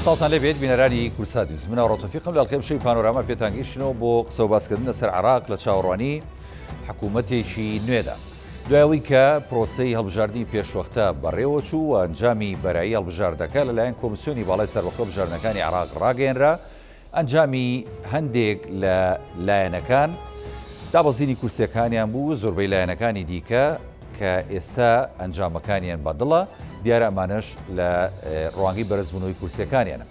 سڵاوتان لێبێت بینەرانی کوردسات نیوز من ئاڕۆ تۆفیقم لە ئەڵقەی شەوی پانۆراما پێتان گەیشتنەوە بۆ قسە و باسکردن لەسەر عێراق لە چاوەڕوانی حکوومەتێکی نوێدا. دوای ئەوەی کە پرۆسەی هەڵبژاردنی پێشوەختە بەڕێوەچوو و ئەنجامی بەرایی هەڵبژاردەکە لەلایەن کۆمسیۆنی باڵای سەربەخۆی هەڵبژاردنەکانی عێراق ڕاگەیەنرا، ئەنجامی هەندێک لە لایەنەکان دابەزینی کورسیەکانیان بوو و زۆربەی لایەنەکانی دیکە کە ئێستا ئەنجامەکانیان بەدڵە، دیارە ئەمانەش لە ڕوانگەی بەرزبوونەوەی کورسیەکانیانە.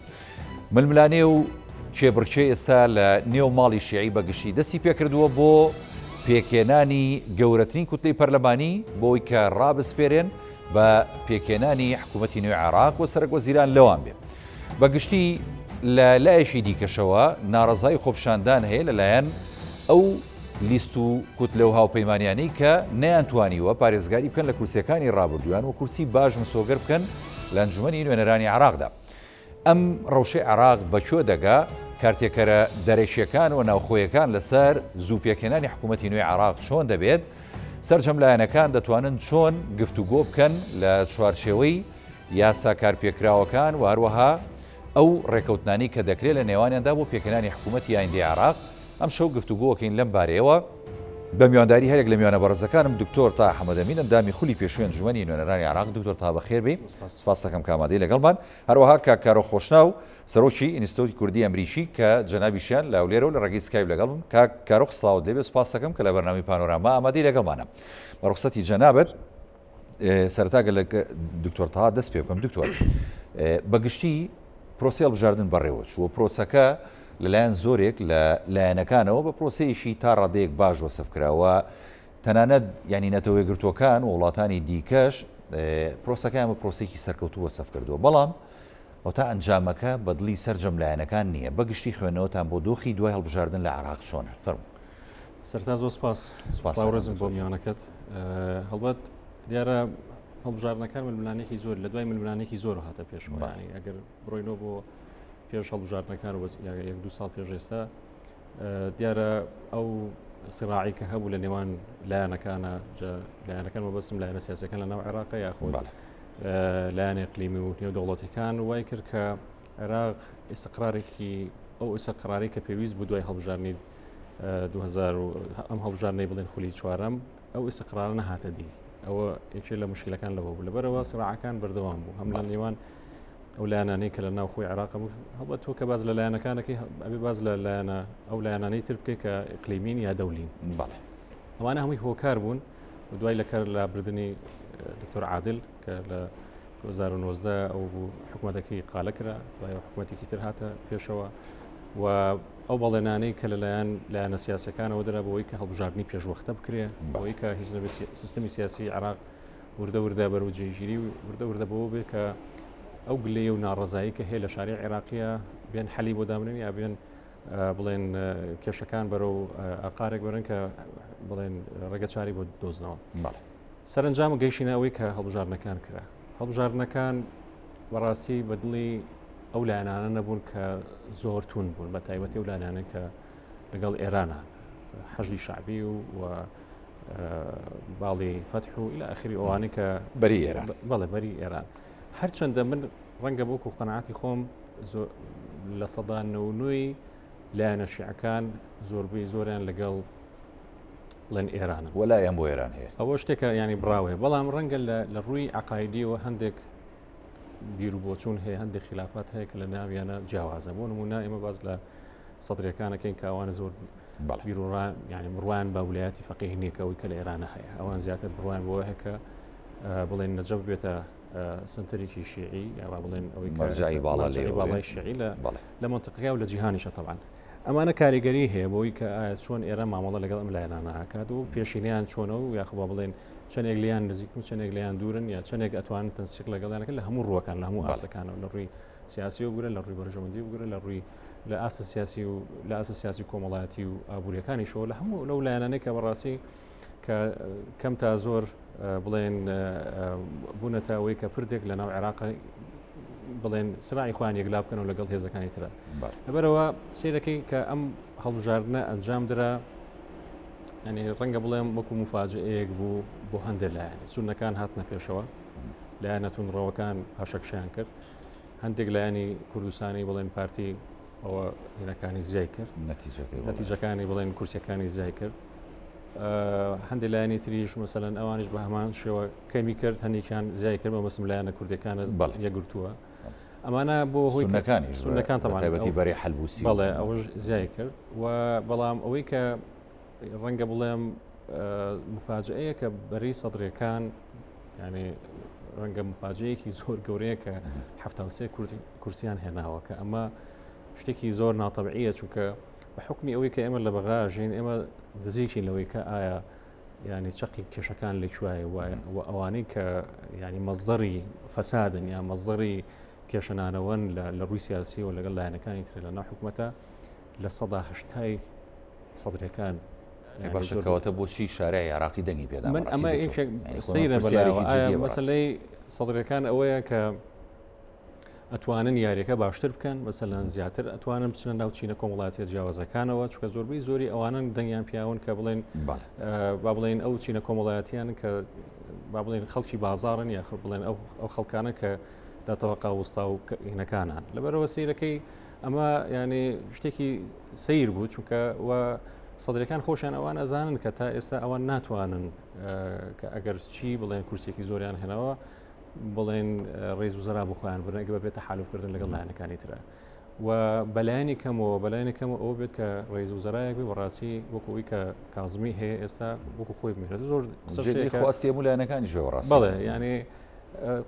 ململانێ و کێبڕکێ ئێستا لە نێو ماڵی شیعی بە گشتی دەستی پێکردووە بۆ پێکهێنانی گەورەترین کوتلەی پەرلەمانی بۆی کە ڕابسپێرێن بە پێکهێنانی حکوومەتی نوێی عێراق و سەرەک وەزیران لەوان بێ. بە گشتی لە لایەکی دیکەشەوە ناڕەزایی خۆپیشاندان هەیە لەلایەن ئەو لیست و کوتلە و هاوپەیمانیانەی کە نەیانتوانیوە پارێزگاری بکەن لە کورسیەکانی ڕابردوویان و کورسی باش مسۆگەر بکەن لە ئەنجومەنی نوێنەرانی عێراقدا. ئەم ڕەوشەی عێراق بە کوێ دەگا؟ کارتێکەرە دەرەکییەکان و ناوخۆیەکان لەسەر زوو پێکهێنانی حکوومەتی نوێی عێراق چۆن دەبێت؟ سەرجەم لایەنەکان دەتوانن چۆن گفتوگۆ بکەن لە چوارچێوەی یاسا کارپێکراوەکان و هەروەها ئەو ڕێکەوتنانەی کە دەکرێت لە نێوانیاندا بۆ پێکهێنانی حکوومەتی ئایندەی عێراق؟ ئەمشەو گفتوگۆکەین لەم بارەیەوە بە میوانداری هەرێک لە میوانە بەڕێزەکانم دکتۆر تاها حەمەدەمین ئەندامی خولی پێشووی ئەنجومەنی نوێنەرانی عێراق. دکتۆر تاها بەخێر بێی، سپاس دەکەم کە ئامادەی لەگەڵمان. هەروەها کاک کارۆخ خۆشناو سەرۆکی ئینستتوتی کوردی ئەمریکی کە جەنابیشیان لە هەولێرەوە لە ڕێگەی سکایپ لەگەڵم. کاک کارۆخ سڵاوت لێبێ، سپاس دەکەم کە لە بەرنامەی پانۆراما ئامادەی لەگەڵمانە. بە ڕوخسەتی جەنابت سەرەتا گەر لە دکتۆر تاها دەست پێ بکەم. دکتۆر بە گشتی پرۆسەی هەڵبژاردن بەڕێوە چوو و پرۆسەکە لەلایەن زۆرێک لە لایەنەکانەوە بە پرۆسەیەکی تا ڕادەیەک باش وەسف کراوە، تەنانەت یانی نەتەوە یەکگرتووەکان و وڵاتانی دیکەش پرۆسەکەیان بە پرۆسەیەکی سەرکەوتوو وەسف کردووە، بەڵام ئەوتا ئەنجامەکە بە دڵی سەرجەم لایەنەکان نییە. بە گشتی خوێندنەوەتان بۆ دۆخی دوای هەڵبژاردن لە عێراق چۆنە؟ فەرموو. سەرەتا زۆر سپاس، سڵاو ڕێزم بۆ میوانەکەت. هەڵبەت دیارە هەڵبژاردنەکان ململانێکی زۆر لە دوای ململانێکی زۆر هاتە پێشەوە، یانی ئەگەر بڕۆینەوە بۆ پێش هەڵبژاردنەکان و یەک دوو ساڵ پێش ئێستا دیارە ئەو سراعی کە هەبوو لە نێوان لایەنەکانە، لایەنەکان مەبەستم لایەنە سیاسەکان لە ناو عێراق یاخۆ لایەن ئیقلیمی و نێودەوڵەتەکان وای کرد کە عێراق ئیسقرارێکی ئەو ئیسقراری کە پێویست بوو دوای هەڵبژاردنی 2000 ئەم هەڵبژاردنەی بڵێن خولی چوارەم ئەو ئیسقرارە نەهاتە دی. ئەوە یەکێ لە مشکلەکان لەوە بوو، لەبەرەوە سراعەکان بەردەوام بوو هەم لە نێوان ئەو لایەنانەی کە لە ناوخۆی عێراق بوو. هەڵبەت تۆ کە باز لە لایەنەکانەکەی ئەبێ باز لە لایەنە ئەو لایەنانەی تر بکەیت کە ئیقلیمین یا دەولین. بەڵێ. ئەوانە هەمووی هۆکار بوون و دوای لە کار لابردنی دکتۆر عادل کە لە 2019 ئەو بوو حکوومەتەکەی قالە کرا، دوای حکوومەتێکی تر هاتە پێشەوە و ئەو بەڵێنانەی کە لەلایەن لایەنە سیاسەکانەوە درا بۆی کە هەڵبژاردنی پێشوەختە بکرێ، بۆی کە هیچ نەبێت سیستمی سیاسی عێراق وردە وردە بەرەو جێگیری و وردە وردە بەوە بێ کە ئەو گلەیە و ناڕەزایی کە هەیە لە شاری عێراقیە بێن حەلی بۆ دابنێن یا بێن بڵێن کێشەکان بەرەو ئاقارێک بەرن کە بڵێن ڕێگە چاری بۆ دۆزنەوە. سەرنجام گەیشتینە ئەوەی کە هەڵبژاردنەکان کرا. هەڵبژاردنەکان بەڕاستی بە دڵی ئەو لایەنانە نەبوون کە زۆر تون بوون، بە تایبەتی ئەو لایەنانە کە لەگەڵ ئێرانە، حەشدی شەعبی و باڵی فەتح و ئیلا ئاخری ئەوانەی کە بەری ئێران. بەڵێ بەری ئێران. هەرچەندە من ڕەنگە بۆکو قەناعەتی خۆم لە سەدا نەونوی لایەنە شیعەکان زۆربەی زۆریان لەگەڵ بڵێن ئێرانە. وەلایان بۆ ئێران هەیە. ئەوە شتێکە ینی بڕاوەیە، بەڵام ڕەنگە لە ڕووی عقایدیەوە هەندێک بیر و بۆچوون هەیە، هەندێک خلافات هەیە کە لە ناویانە جیاوازە. بۆ نمونە ئێمە باز لە سەدرەکانەکەین کە ئەوانە زۆر بیرڕا ینی بڕوان بە ولایەتی فەقیه نییە کە ئەوەی کە لە ئێرانە هەیە. ئەوان زیاتر بڕوان بۆ هەیە کە بڵێن نەجەف بێتە سنتەرێکی شیعی یا با بڵێن ئەوەی کە مەرجەعی باڵا مەرجەعی باڵای شیعی لە مەنتقەکە و لە جیهانیشە تەبعەن. ئەمانە کاریگەری هەیە بۆی کە ئایا چۆن ئێران مامەڵە لەگەڵ ئەم لایەنانە ئەکات و پێشینیان چۆنە و یاخوا با بڵێن چەندێک لیان نزیکن و چەندێک لیان دوورن یا چەندێک ئەتوانن تەنسیق لەگەڵیانەکە لە هەموو ڕووەکان لە هەموو ئاستەکانەوە، لە ڕووی سیاسی و بگرە لە ڕووی بەرژەوەندی بگرە لە ڕووی لە ئاست سیاسی و لە ئاست سیاسی و کۆمەڵایەتی و ئابووریەکانیشەوە لە هەموو لەو لایەنانەی کە بەڕاستی کە کەم تا زۆر بڵێن بوونەتە ئەوەی کە پردێک لە ناو عێراق بڵێن سراعی خۆیان یەکلا بکەنەوە لەگەڵ هێزەکانی ترە. لەبەرەوە سیرەکەی کە ئەم هەڵبژاردنە ئەنجام درا، ینی ڕەنگە بڵێم وەکو مفاجئەیەک بوو بۆ هەندێک لایەن. سوننەکان هاتنە پێشەوە، لایەنە توندڕەوەکان پاشەکشەیان کرد. هەندێک لایەنی کوردستانی بڵێن پارتی ئەوە هینەکانی زیای کرد نەتیجەکانی بڵێن کورسەکانی زیای کرد هەندێک لایەنی تریش مەسەلەن ئەوانیش بە هەمان شێوە کەمی کرد هەندێکیان زیای کرد بە مەسم لایەنە کوردەکانە یەکگرتووە ئەمانە بۆ هۆی سوننەکانی سوننەکان تەبایبەتی بەری حەلبوسی بەڵێ ئەوەش زیای کرد و بەڵام ئەوەی کە ڕەنگە بڵێم مفاجئەیە کە بەری سەدرەکان یعنی ڕەنگە مفاجەیەکی زۆر گەورەیە کە ه کورسیان هێناوە کە ئەمە شتێکی زۆر ناتەبعیە چونکە بە حکمی ئەوەی کە ئێمە لە بەغاژین ئێمە نزیکین لەوەی کە ئایا ینی چەقی کێشەکان لە کوایە و ئەوانەی کە ینی مەزدەری فەسادن یا مەزدەری کێشەنانەوەن لە ڕووی سیاسی و لەگەڵ لایەنەکانی تر لە ناو حکوومەتە لە سەدا هەشتای سەدرەکان باشە کەواتە بۆچی شارای عراقی دەنگی پێدا من ئەمە یەکێک سەیرە مەسلەی سەدرەکان ئەوەیە کە ئەتوانن یاریەکە باشتر بکەن مەسەلەن زیاتر ئەتوانن بچنە ناو چینە کۆمەڵاتیە جیاوازەکانەوە چکە زۆربەی زۆری ئەوانن دەنگیان پیاون کە بڵێن با بڵێن ئەو چینە کۆمەڵایەتیان کە با بڵێن خەڵکی بازارن یاخود بڵێن ئەو ئەو خەڵکانە کە لە تەوەقا وستا و هینەکانان لەبەرەوە سیرەکەی ئەمە ینی شتێکی سیر بوو چونکە و سەدرەکان خۆشیان ئەوان ئەزانن کە تا ئێستا ئەوان ناتوانن کە ئەگەر چی بڵێن کورسێکی زۆریان هێناوە بڵێن ڕێز و زەرا بۆ خۆیان بن ئەگە بێتە حالفکردن لەگەڵ لایەنەکانی ترە و بەلایەنی کەمەوە بەلایەنی کەمەوە ئەوە بێت کە ڕێز و زەرایەک بێ بەڕاستی وەکو ئەوی کە کازمی هەیە ئێستا وەکو خۆی بمێنێت زۆر قسەی خواستی هەموو لایەنەکانیش بێ بەڕاستی بەڵێ یعنی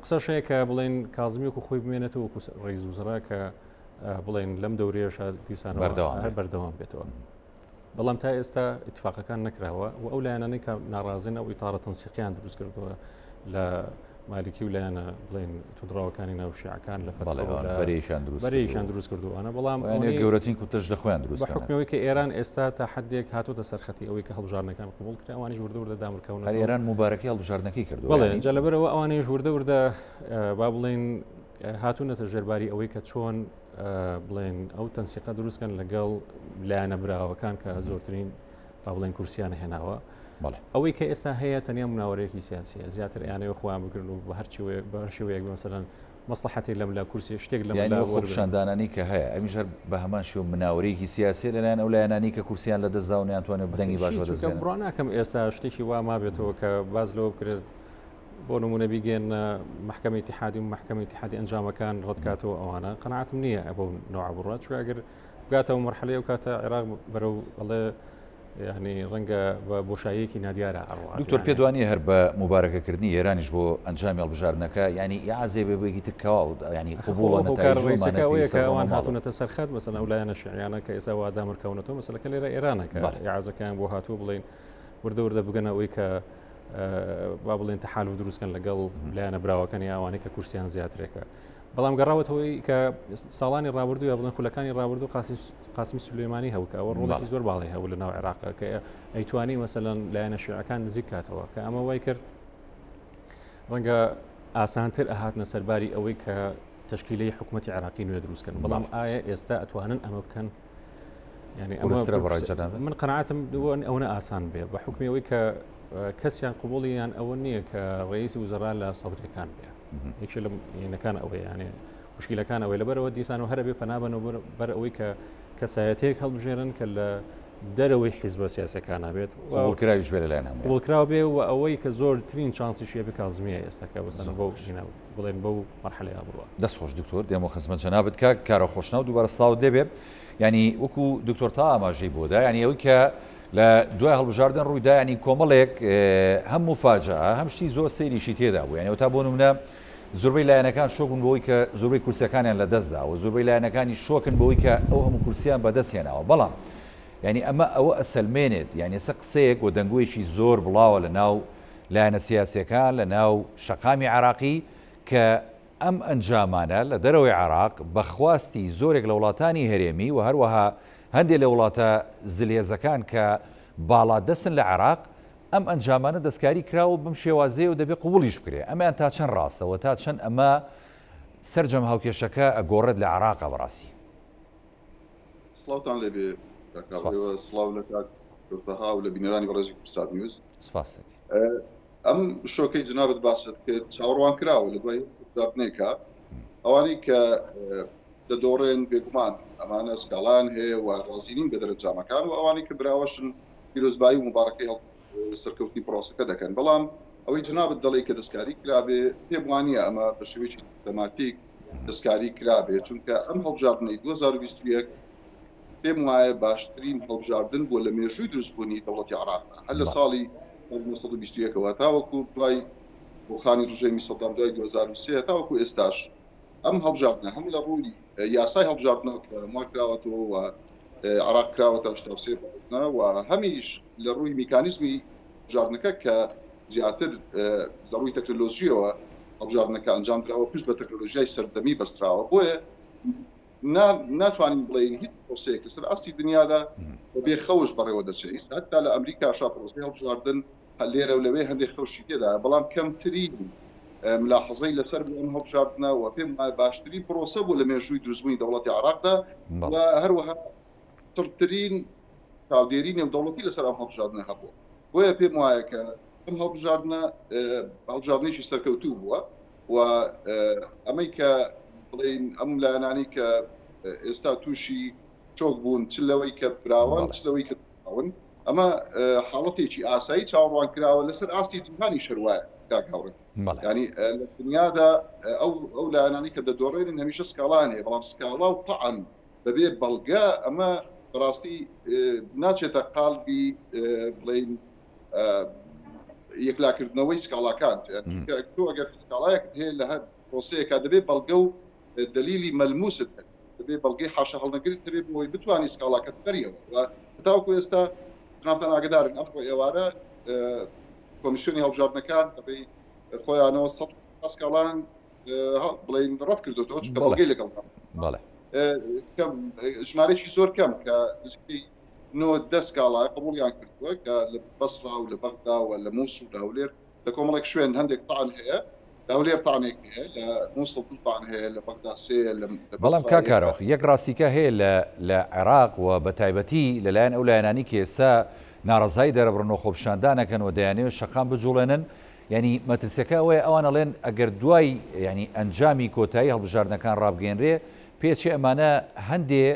قسەش هەیە کە بڵێن کازمی وەکو خۆی بمێنێتەوە وەکو ڕێز و زەرا کە بڵێن لەم دەورەیەشە دیسان بەردەوام هەر بەردەوام بێتەوە. بەڵام تا ئێستا ئیتفاقەکان نەکراوە و ئەو لایەنانەی کە ناڕازین ئەو ئیتارە تەنسیقیان دروست کردووە لە مالکی و لایەنە بڵێن توندڕەوەکانی ناو شیعەکان لە بەرەیەکیان دروست بەرەیەکیان دروست کردووانە بەڵام ئەوانەی گەورەترین کوتلەش لە خۆیان دروست بە حوکمی ئەوەی کە ئێران ئێستا تا حدێک هاتۆتە سەرخەتی ئەوەی کە هەڵبژاردنەکان قبوڵ کرا ئەوانیش وردە وردە دامرکاونەتەوە. هەر ئێران موبارەکەی هەڵبژاردنەکەی کردووە. بەڵێ جا لەبەرئەوە ئەوانیش وردە وردە با بڵێین هاتوونەتە ژێرباری ئەوەی کە چۆن بڵێن ئەو تەنسیقە دروستکەن لەگەڵ لایەنە براوەکان کە زۆرترین با بڵێن کورسیان هێناوە ئەوەی کە ئێستا هەیە تەنیا مناوەرەیەکی سیاسیە زیاتر ئەیانەوە خۆیان بگرن و بە هەر بە شێوەیەک مەسەلەن مەسلحەتی لەم لە کورسی شتێک لەم لا خۆپیشاندانانی کە هەیە ئەمیش هەر بە هەمان شێوە مناوەرەیەکی سیاسیە لەلایەن ئەو لایەنانی کە کورسیان لە دەستدا و نەیانتوانێت دەنگی باش بەدەست بێنن. بڕوا ناکەم ئێستا شتێکی وا مابێتەوە کە باس لەوە بکرێت بۆ نمونە بیگەێنە مەحکەمەی ئیتیحادی و مەحکەمەی ئیتیحادی ئەنجامەکان ڕەتکاتەوە ئەوانە قەناعەتم نییە بەو نەوعە بڕات چونکە ئەگەر بگاتەوە مەرحەلەی ئەو کاتە عێراق بەرەو ئەڵێ یعنی ڕەنگە بە بۆشاییەکی نادیارە ئەڕوات دکتۆر پێت وانییە هەر بە موبارەکەکردنی ئێرانیش بۆ ئەنجامی هەڵبژاردنەکە یعنی ئیعازێ بێ بۆیەکی تر کەوا یعنی قبوڵە هۆکار ڕئیسەکە ئەوەیە کە ئەوان هاتوونەتە سەر خەت مەسەلەن ئەو لایەنە شیعیانە کە ئێستا وا دامرکاونەتەوە مەسەلەکە لێرە ئێرانە کە ئیعازەکەیان بۆ هاتووە بڵێن وردە وردە بگەنە ئەوەی کە با بڵێن تەحالف دروستکەن لەگەڵ لایەنە براوەکانی ئەوانەی کە کورسیان زیاترێکە بەڵام گەڕاوەتەوەی کە ساڵانی ڕابردوو یا بڵێن خولەکانی ڕابردوو قاسمی سولێمانی هەبوو کە ئەوە ڕۆڵێکی زۆر باڵی هەبوو لە ناو عێراق کە ئەیتوانی مەسەلەن لایەنە شیعەکان نزیک کاتەوە کە ئەمە وای کرد ڕەنگە ئاسانتر ئەهاتنە سەرباری ئەوەی کە تشکیلەی حکوومەتتی عراقی نوێ دروستکەن بەڵام ئایا ئێستا ئەتوانن ئەمە بکەن یعنی ئەمە بڕای من قەناعەتم ئەوە ئاسان بێ بە حکمی ئەوەی کە کەسیان قوبولیان ئەوە نییە کە ڕئیسی وزەرا لە سەدرەکان بێ یەکێ لە یەنەکان ئەوەیە یانێ مشکلەکان ئەوەی لەبەرەوە دیسان و هەرە بێ پەنابەنەوە بەر ئەوەی کە کەسایەتەیەک هەڵبژێرن کە لە دەرەوەی حیزبە سیاسەکانە بێت قبوڵکراویش بێ لەلایەن هەموو قبوڵکراو بێ و ئەوەی کە زۆرترین چانسیشی هەبێ کازمیە ئێستا کە بەسەر بەو ژینە بڵێن بەو مەرحەلەیە بڕوا. دەست خۆش دکتۆر دێمەوە خزمەت جەنابت کاک کارۆ خۆشناو دووبارە سڵاوت لێبێ یانی وەکو دکتۆر تا ئاماژەی بۆ دا یانی ئەوەی کە لە دوای هەڵبژاردن ڕوویدا ینی کۆمەڵێک هەم مفاجئە هەم شتی زۆر سەیریشی تێدا بوو یانی تا بۆ نمونە زۆربەی لایەنەکان شۆک بوون بەوەی کە زۆربەی کورسیەکانیان لە دەستدا و زۆربەی لایەنەکانی شۆکن بەوەی کە ئەو هەموو کورسیان بەدەست هێناوە بەڵام یعنی ئەمە ئەوە ئەسەلمێنێت یعنی ئێستا قسەیەک و دەنگۆیەکی زۆر بڵاوە لە ناو لایەنە سیاسیەکان لە ناو شەقامی عێراقی کە ئەم ئەنجامانە لە دەرەوەی عێراق بە خواستی زۆرێک لە وڵاتانی هەرێمی و هەروەها هەندێ لە وڵاتە زلهێزەکان کە باڵادەستن لە عێراق، ئەم ئەنجامانە دەستکاری کراوە و بەم شێوازەیە و دەبێ قبوڵیش بکرێ. ئەمەیان تا چەند ڕاستە و تا چەند ئەمە سەرجەم هاوکێشەکە ئەگۆڕێت لە عێراقا بەڕاستی؟ سڵاوتان لێبێ کاک سپاس. ئێوە سڵاو لە کاک دکتۆر تەها و لە بینەرانی بەڕێزی کوردسات نیوز. سپاس دەکەین. ئەم شۆکەی جنابت باست کرد چاوەڕوان کراوە لە دوای هەڵبژاردنێکە. ئەوانەی کە دەدۆڕێن بێگومان ئەمانە سکاڵایان هەیە و ڕازی نین بە دەرەنجامەکان و ئەوانەی کە براوەشن پیرۆزبایی و موبارەکەی سەرکەوتنی پرۆسەکە دەکەن. بەڵام ئەوەی جەنابت دەڵێی کە دەستکاری کرابێ، پێم وانییە ئەمە بە شێوەیەکی سیستەماتیک دەستکاری کرابێ، چونکە ئەم هەڵبژاردنەی 2021 پێم وایە باشترین هەڵبژاردن بووە لە مێژووی دروستبوونی دەوڵەتی عێراقدا، هەر لە ساڵی 1921 ەوە تاوەکو دوای ڕووخانی ڕژێمی سەدام دوای 2003 تاوەکو ئێستاش ئەم هەڵبژاردنە هەم لە ڕووی یاسای هەڵبژاردنەوە کە هەموار کراوەتەوە و عێراق کراوەتە 83 بڕگە و هەمیش لە ڕووی میکانیزمی هەڵبژاردنەکە کە زیاتر لە ڕووی تەکنەلۆژیەوە هەڵبژاردنەکە ئەنجام دراوە پشت بە تەکنەلۆژیای سەردەمی بەستراوە بۆیە ناتوانین بڵێین هیچ پرۆسەیەک لەسەر ئاستی دنیادا بەبێ خەوش بەڕێوە دەچێت هەتا لە ئەمریکاشا پرۆسەی هەڵبژاردن لێرە و لەوێ هەندێک خەوشی تێدایە بەڵام کەمترین ملاحەزەی لەسەر بوو ئەم هەڵبژاردنە و پێم وایە باشترین پرۆسە بوو لە مێژووی دروستبوونی دەوڵەتی عێراقدا و هەروەها چڕترین چاودێری نێودەوڵەتی لەسەر ئەم هەڵبژاردنە هەبووە بۆیە پێم وایە کە ئەم هەڵبژاردنە هەڵبژاردنێکی سەرکەوتوو بووە و ئەمەی کە بڵێین ئەم لایەنانەی کە ئێستا تووشی چۆک بوون چ لەوەی کە براوان چ لەوەی کە دۆڕاون ئەمە حاڵەتێکی ئاسایی چاوەڕوان کراوە لەسەر ئاستی جیهانی شەروایە کاک هاوڕێ ینی لە دنیادا ئەو ئەو لایەنانی کە دەدۆڕێنن هەمیشە سکاڵان هەیە بەڵام سکاڵا و تەعن بەبێ بەڵگە ئەمە بەڕاستی ناچێتە قالبی بڵین یەکلاکردنەوەی سکاڵاکان تۆ ئەگەر سکاڵایەک هەیە لە هەر پرۆسەیەکە دەبێت بەڵگە و دەلیلی مەلموست هەبێت دەبێت بەڵگەی حاشا هەڵنەگرت هەبێت بۆ ئەوەی بتوانی سکاڵاکەت بەریەوە و هەتاوەکو ئێستا جنابتان ئاگدارن ئەمڕۆ ئێوارە کۆمیسیۆنی هەڵبژاردنەکان بەبێ خۆیانەوە سە سکاڵان بڵین ڕەت کردوەوە چونکە بەڵگەی لەگەڵ بەڵێ کەم ژمارەی زۆر کەم کە نزیکەی نۆ دە سکاڵا قبوڵیان کردووە کە لە بەسرا و لە بەغدا و لە مووسڵ و لە هەولێر لە کۆمەڵێک شوێن هەندێک تان هەیە لە هەولێر تانێک هەیە لە مووسڵ دوو تان هەیە لە بەغدا سێ لە بەڵام کاک کارۆخ یەک ڕاستیکە هەیە لە لە عێراق و بە تایبەتی لەلایەن ئەو لایەنانی کە ئێستا ناڕەزایی دەرەبڕن و خۆپیشاندان ئەکەن و دەیانەوێت شەقام بجوڵێنن یعنی مەترسیەکە ئەوەیە ئەوان ئەڵێن ئەگەر دوای یعنی ئەنجامی کۆتایی هەڵبژاردنەکان ڕابگەیەنرێ پێچێ ئەمانە هەندێ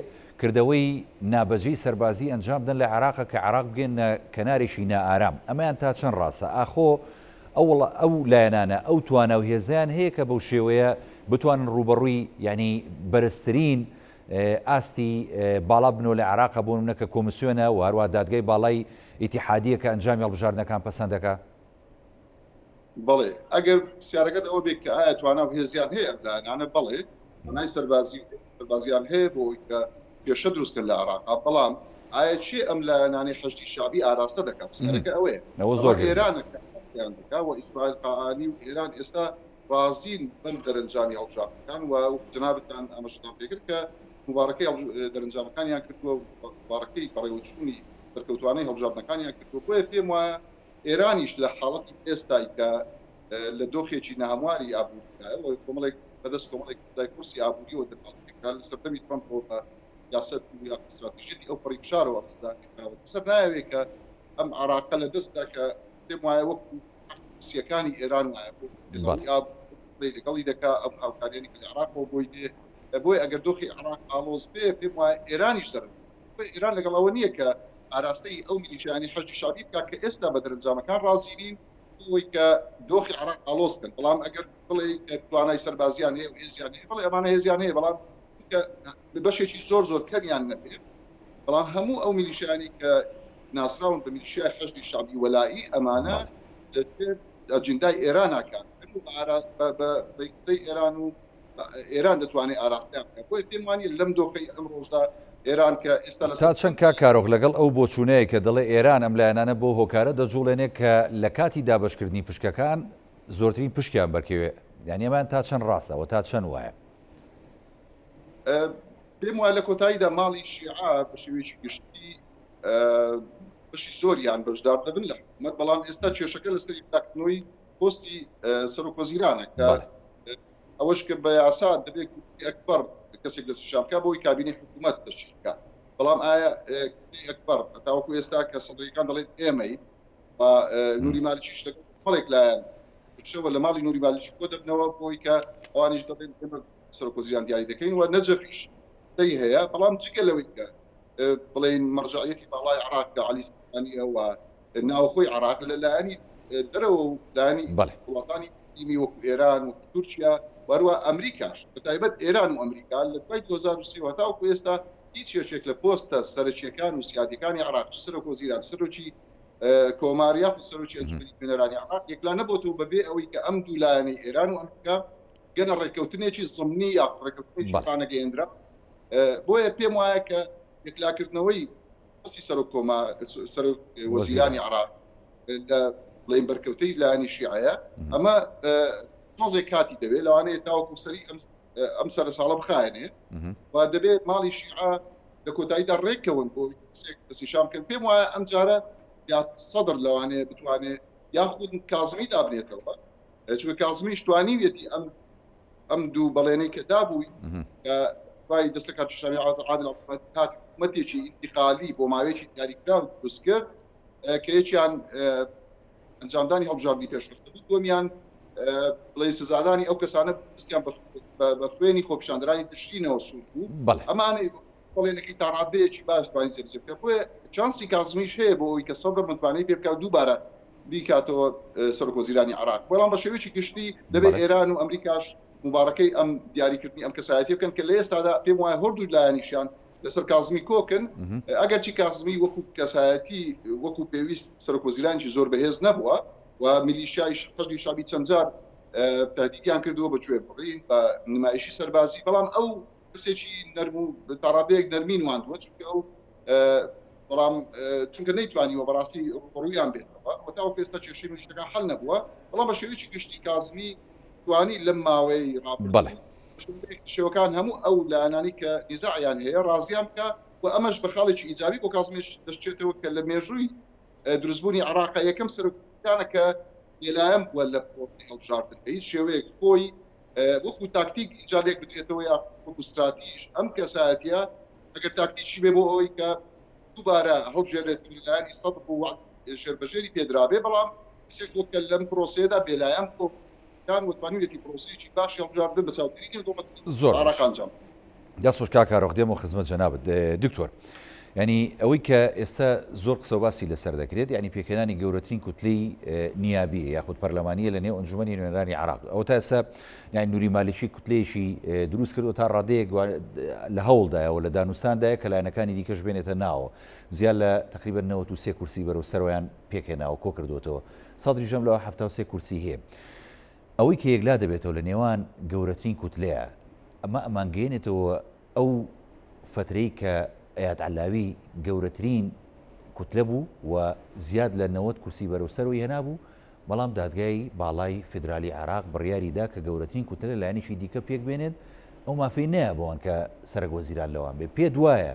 کردەوەی نابەجێی سەربازی ئەنجام بدەن لە عێراق کە عێراق بگەینە کەنارێکی نائارام ئەمەیان تا چەند ڕاستە ئاخۆ ئەو ئەو لایەنانە ئەو توانا و هێزەیان هەیە کە بەو شێوەیە بتوانن ڕووبەڕووی یعنی بەرزترین ئاستی باڵا بنەوە لە عێراق بۆ نمونە کە کۆمیسیۆنە و هەروەها دادگای باڵای ئیتیحادیە کە ئەنجامی هەڵبژاردنەکان پەسەند دەکا؟ بەڵێ ئەگەر پرسیارەکەت ئەوە بێت کە ئایا توانا و هێزیان هەیە ئەم لایەنانە بەڵێ توانای سەربازی سەربازیان هەیە بۆ ئەوەی کە کێشە دروست کەن لە عێراقا بەڵام ئایا کێ ئەم لایەنانەی حەشدی شەعبی ئاراستە دەکات پرسیارەکە ئەوەیە ئەوە زۆر ئێرانە کە ئاراستەیان دەکات و ئیسرائیل قائانی و ئێران ئێستا ڕازین بەم دەرەنجامی هەڵبژاردنەکان و جەنابتان ئاماژەتان پێکرد کە موبارەکەی دەرەنجامەکانیان کردووە و موبارەکەی بەڕێوەچوونی سەرکەوتوانەی هەڵبژاردنەکانیان کردووە بۆیە پێم وایە ئێرانیش لە حاڵەتی ئێستای کە لە دۆخێکی ناهەمواری ئابووریدایە و کۆمەڵێک بەدەست کۆمەڵێک سزای قورسی ئابووریەوە دەناڵێنێ کە لە سەردەمی ترەمپەوە بە سیاسەت و یا ستراتیژیەتی ئەو پەڕی فشارەوە ئەم سزانە کراوەتە سەر نایەوێ کە ئەم عێراقە لە دەست دا کە پێم وایە وەکو حوسییەکانی ئێران وایە بۆ لەگەڵی لەگەڵی دەکا ئەم هاوکاریانی کە لە عێراقەوە بۆی دێ بۆیە ئەگەر دۆخی عێراق ئاڵۆز بێ پێم وایە ئێرانیش زەرەر ئێران لەگەڵ ئەوە نییە کە ئاراستەی ئەو میلیشیایانەی حەشدی شەعبی بکات کە ئێستا بە دەرەنجامەکان ڕازی نین بۆ ئەوەی کە دۆخی عێراق ئاڵۆز بکەن، بەڵام ئەگەر بڵێی کە توانای سەربازیان هەیە و هێزیان هەیە، بەڵێ ئەمانە هێزیان هەیە، بەڵام چونکە بەشێکی زۆر زۆر کەمیان نەبێت، بەڵام هەموو ئەو میلیشیانەی کە ناسراون بە میلیشیای حەشدی شەعبی وەلائی ئەمانە لەژێر ئەجندای ئێران کار دەکەن و بە قسەی ئێران و ئێران دەتوانێت ئاراستەیان بکات بۆیە پێم وانیە لەم دۆخەی ئەمڕۆژدا ئێران کە ئێستا لەسەر تا چەند کاک کارۆخ لەگەڵ ئەو بۆچوونەیە کە دەڵێ ئێران ئەم لایەنانە بەو هۆکارە دەجوڵێنێ کە لە کاتی دابەشکردنی پشکەکان زۆرترین پشکیان بەرکەوێ یانی ئەمەیان تا چەند ڕاستە وە تا چەند وایە؟ پێم وایە لە کۆتاییدا ماڵی شیعە بە شێوەیەکی گشتی بەشی زۆریان بەشدار دەبن لە حکوومەت بەڵام ئێستا کێشەکە لەسەر یەکلاکردنەوەی پۆستی سەرۆک وەزیرانە کە ئەوەش کە بە یاسا دەبێت ئەکبەر کەسێک دەستنیشان بکات بۆی کابینەی حکوومەت تەشکیل بکات بەڵام ئایا ئەکبەر تاوەکو ئێستا کە سەدریەکان دەڵێن ئێمەی نوری مالکیش لەگەڵ کۆمەڵێک لایەن شەوە لە ماڵی نوری مالکی کۆ دەبنەوە بۆی کە ئەوانیش دەڵێن ئێمە. سەرۆک وەزیران دیاری دەکەین و نەجەفیش قسەی هەیە، بەڵام جگە لەوەی کە بڵێین مەرجەعیەتی باڵای عێراق کە عەلی سیستانییە و ناوخۆی عێراق لە لایەنی دەرەوە و لایەنی وڵاتانی ئیقلیمی وەکو ئێران وەکو تورکیا و هەروە ئەمریکاش بە تایبەت ئێران و ئەمریکا لە دوای 2023 هەتاوەکو ئێستا هیچ یەکێک لە پۆستە سەرەکییەکان و سیادیەکانی عێراق چ سەرۆک وەزیران سەرۆکی کۆمار یاخود سەرۆکی ئەنجومەنی نوێنەرانی عێراق یەکلا نەبۆتەوە بەبێ ئەوەی کە ئەم دوو لایەنەی ئێران و ئەمریکا گەنە ڕێککەوتنێکی زمنی یا ڕێککەوتنێکی ڕانەگەیەندرا. بۆیە پێم وایە کە یەکلاکردنەوەی پۆستی سەرۆک کۆمار سەرۆک وەزیرانی عێراق لە بڵێین بەرکەوتەی لایەنی شیعەیە، ئەمە تۆزێک کاتی دەوێت، لەوانەیە تاوەکو سەری ئەم سەرە ساڵە بخایەنێ و دەبێت ماڵی شیعە لە کۆتاییدا ڕێککەون بۆ کەسێک دەستنیشان بکەن. پێم وایە ئەم جارە زیاتر سەدر لەوانەیە بتوانێت یاخود کازمی دابنێتەوە، چونکە کازمیش توانیویەتی ئەم ئەم دوو بەڵێنەی کە دابووی کە دوای دەست لە کارکێشانی عادل عەبدولمەهدی هات حکوومەتێکی ئینتیقالی بۆ ماوەیەکی دیاریکراو دروست کرد کە یەکیان ئەنجامدانی هەڵبژاردنی پێشوەختە بوو، دووەمیان بڵێن سزادانی ئەو کەسانە دەستیان بە خوێنی خۆپیشاندەرانی تشرینەوە سوور بوو. ئەمانەی بەڵێنەکەی تا ڕادەیەکی باش توانی جێبەجێ بکات. بۆیە چانسی کازمیش هەیە بۆ ئەوەی کە سەدر متمانەی پێ بکات و دووبارە بیکاتەوە سەرۆکوەزیرانی عێراق. بەڵام بە شێوەیەکی گشتی دەبێت ئێران و ئەمریکاش موبارەکەی ئەم دیاریکردنی ئەم کەسایەتیە بکەن کە لە ئێستادا پێم وایە هەردوو لایەنیشیان لەسەر کازمی کۆکن. ئەگەرچی کازمی وەکو کەسایەتی وەکو پێویست سەرۆکوەزیرانێکی زۆر بەهێز نەبووە و میلیشیای حەشدی شەعبی چەند جار تهدیدیان کردووە بە گوێ بڕین بە نمایشی سەربازی، بەڵام ئەو کەسێکی نەرم و تاڕادەیەک نەرمی نواندووە، چونکە ئەو بەڵام چونکە نەیتوانیوە بەڕاستی ڕووبەڕوویان بێتەوە و تاوەکو ئێستا کێشەی میلیشیاکان حەل نەبووە، بەڵام بە شێوەیەکی گشتی کازمی توانی لەم ماوەی ڕابردوو شێوەکان هەموو ئەو لایەنانەی کە نیزاعیان هەیە ڕازیان بکە و ئەمەش بە خاڵێکی ئیجابی بۆ کازمیش دەشچێتەوە کە لە مێژووی دروستبوونی عێراق یەکەم سەرۆکوەزیرانە کە بێلایەن بووە لە پرۆسەی هەڵبژاردن بە هیچ شێوەیەک خۆی وەکو تاکتیک ئینجا لێک بدرێتەوە یا وەکو ستراتیژ ئەم کەسایەتیە ئەگەر تاکتیکی بێ بۆ ئەوەی کە دووبارە هەڵبژێرێت لایەنی سەدر و وەعد ژێربەژێری پێدرابێ، بەڵام کەسێک بووە کە لەم پرۆسەیەدا بێلایەن بووە و توانیویەتی پرۆسەیەکی باشی هەڵبژاردن بە چاودێری نێودەوڵەتی زۆر عێراق ئەنجام بدات. دەست خۆش کاک کارۆخ دێمەوە خزمەت جەنابت دکتۆر یانی ئەوەی کە ئێستا زۆر قسە و باسی لەسەر دەکرێت یانی پێکهێنانی گەورەترین کوتلەی نیابیە یاخود پەرلەمانیە لە نێو ئەنجومەنی نوێنەرانی عێراق ئەوە تا ئێستا یانی نوری مالیکی کوتلەیەکی دروست کردو تا ڕادەیەک لە هەوڵدایەوە لە دانوستاندایە کە لایەنەکانی دیکەش بێنێتە ناوە زیاد لە تقریبا 93 کورسی بەرەو سەرۆیان پێکهێناوە کۆ کردوێتەوە سەدریش لەوە 73 کورسی هەیە ئەوەی کە یەکلا دەبێتەوە لە نێوان گەورەترین کوتلەیە، ئەمە ئەمانگەیەنێتەوە ئەو فەترەی کە ئەیاد عەلاوی گەورەترین کوتلە بوو و زیاد لە 90 کورسی بەرەو سەرەوەی هێنابوو، بەڵام دادگای باڵای فیدرالی عێراق بڕیاری دا کە گەورەترین کوتلە لە لایەنێکی دیکە پێک بێنێت، ئەو مافەی نەیا بەوان کە سەرەک وەزیران لەوان بێ. پێت وایە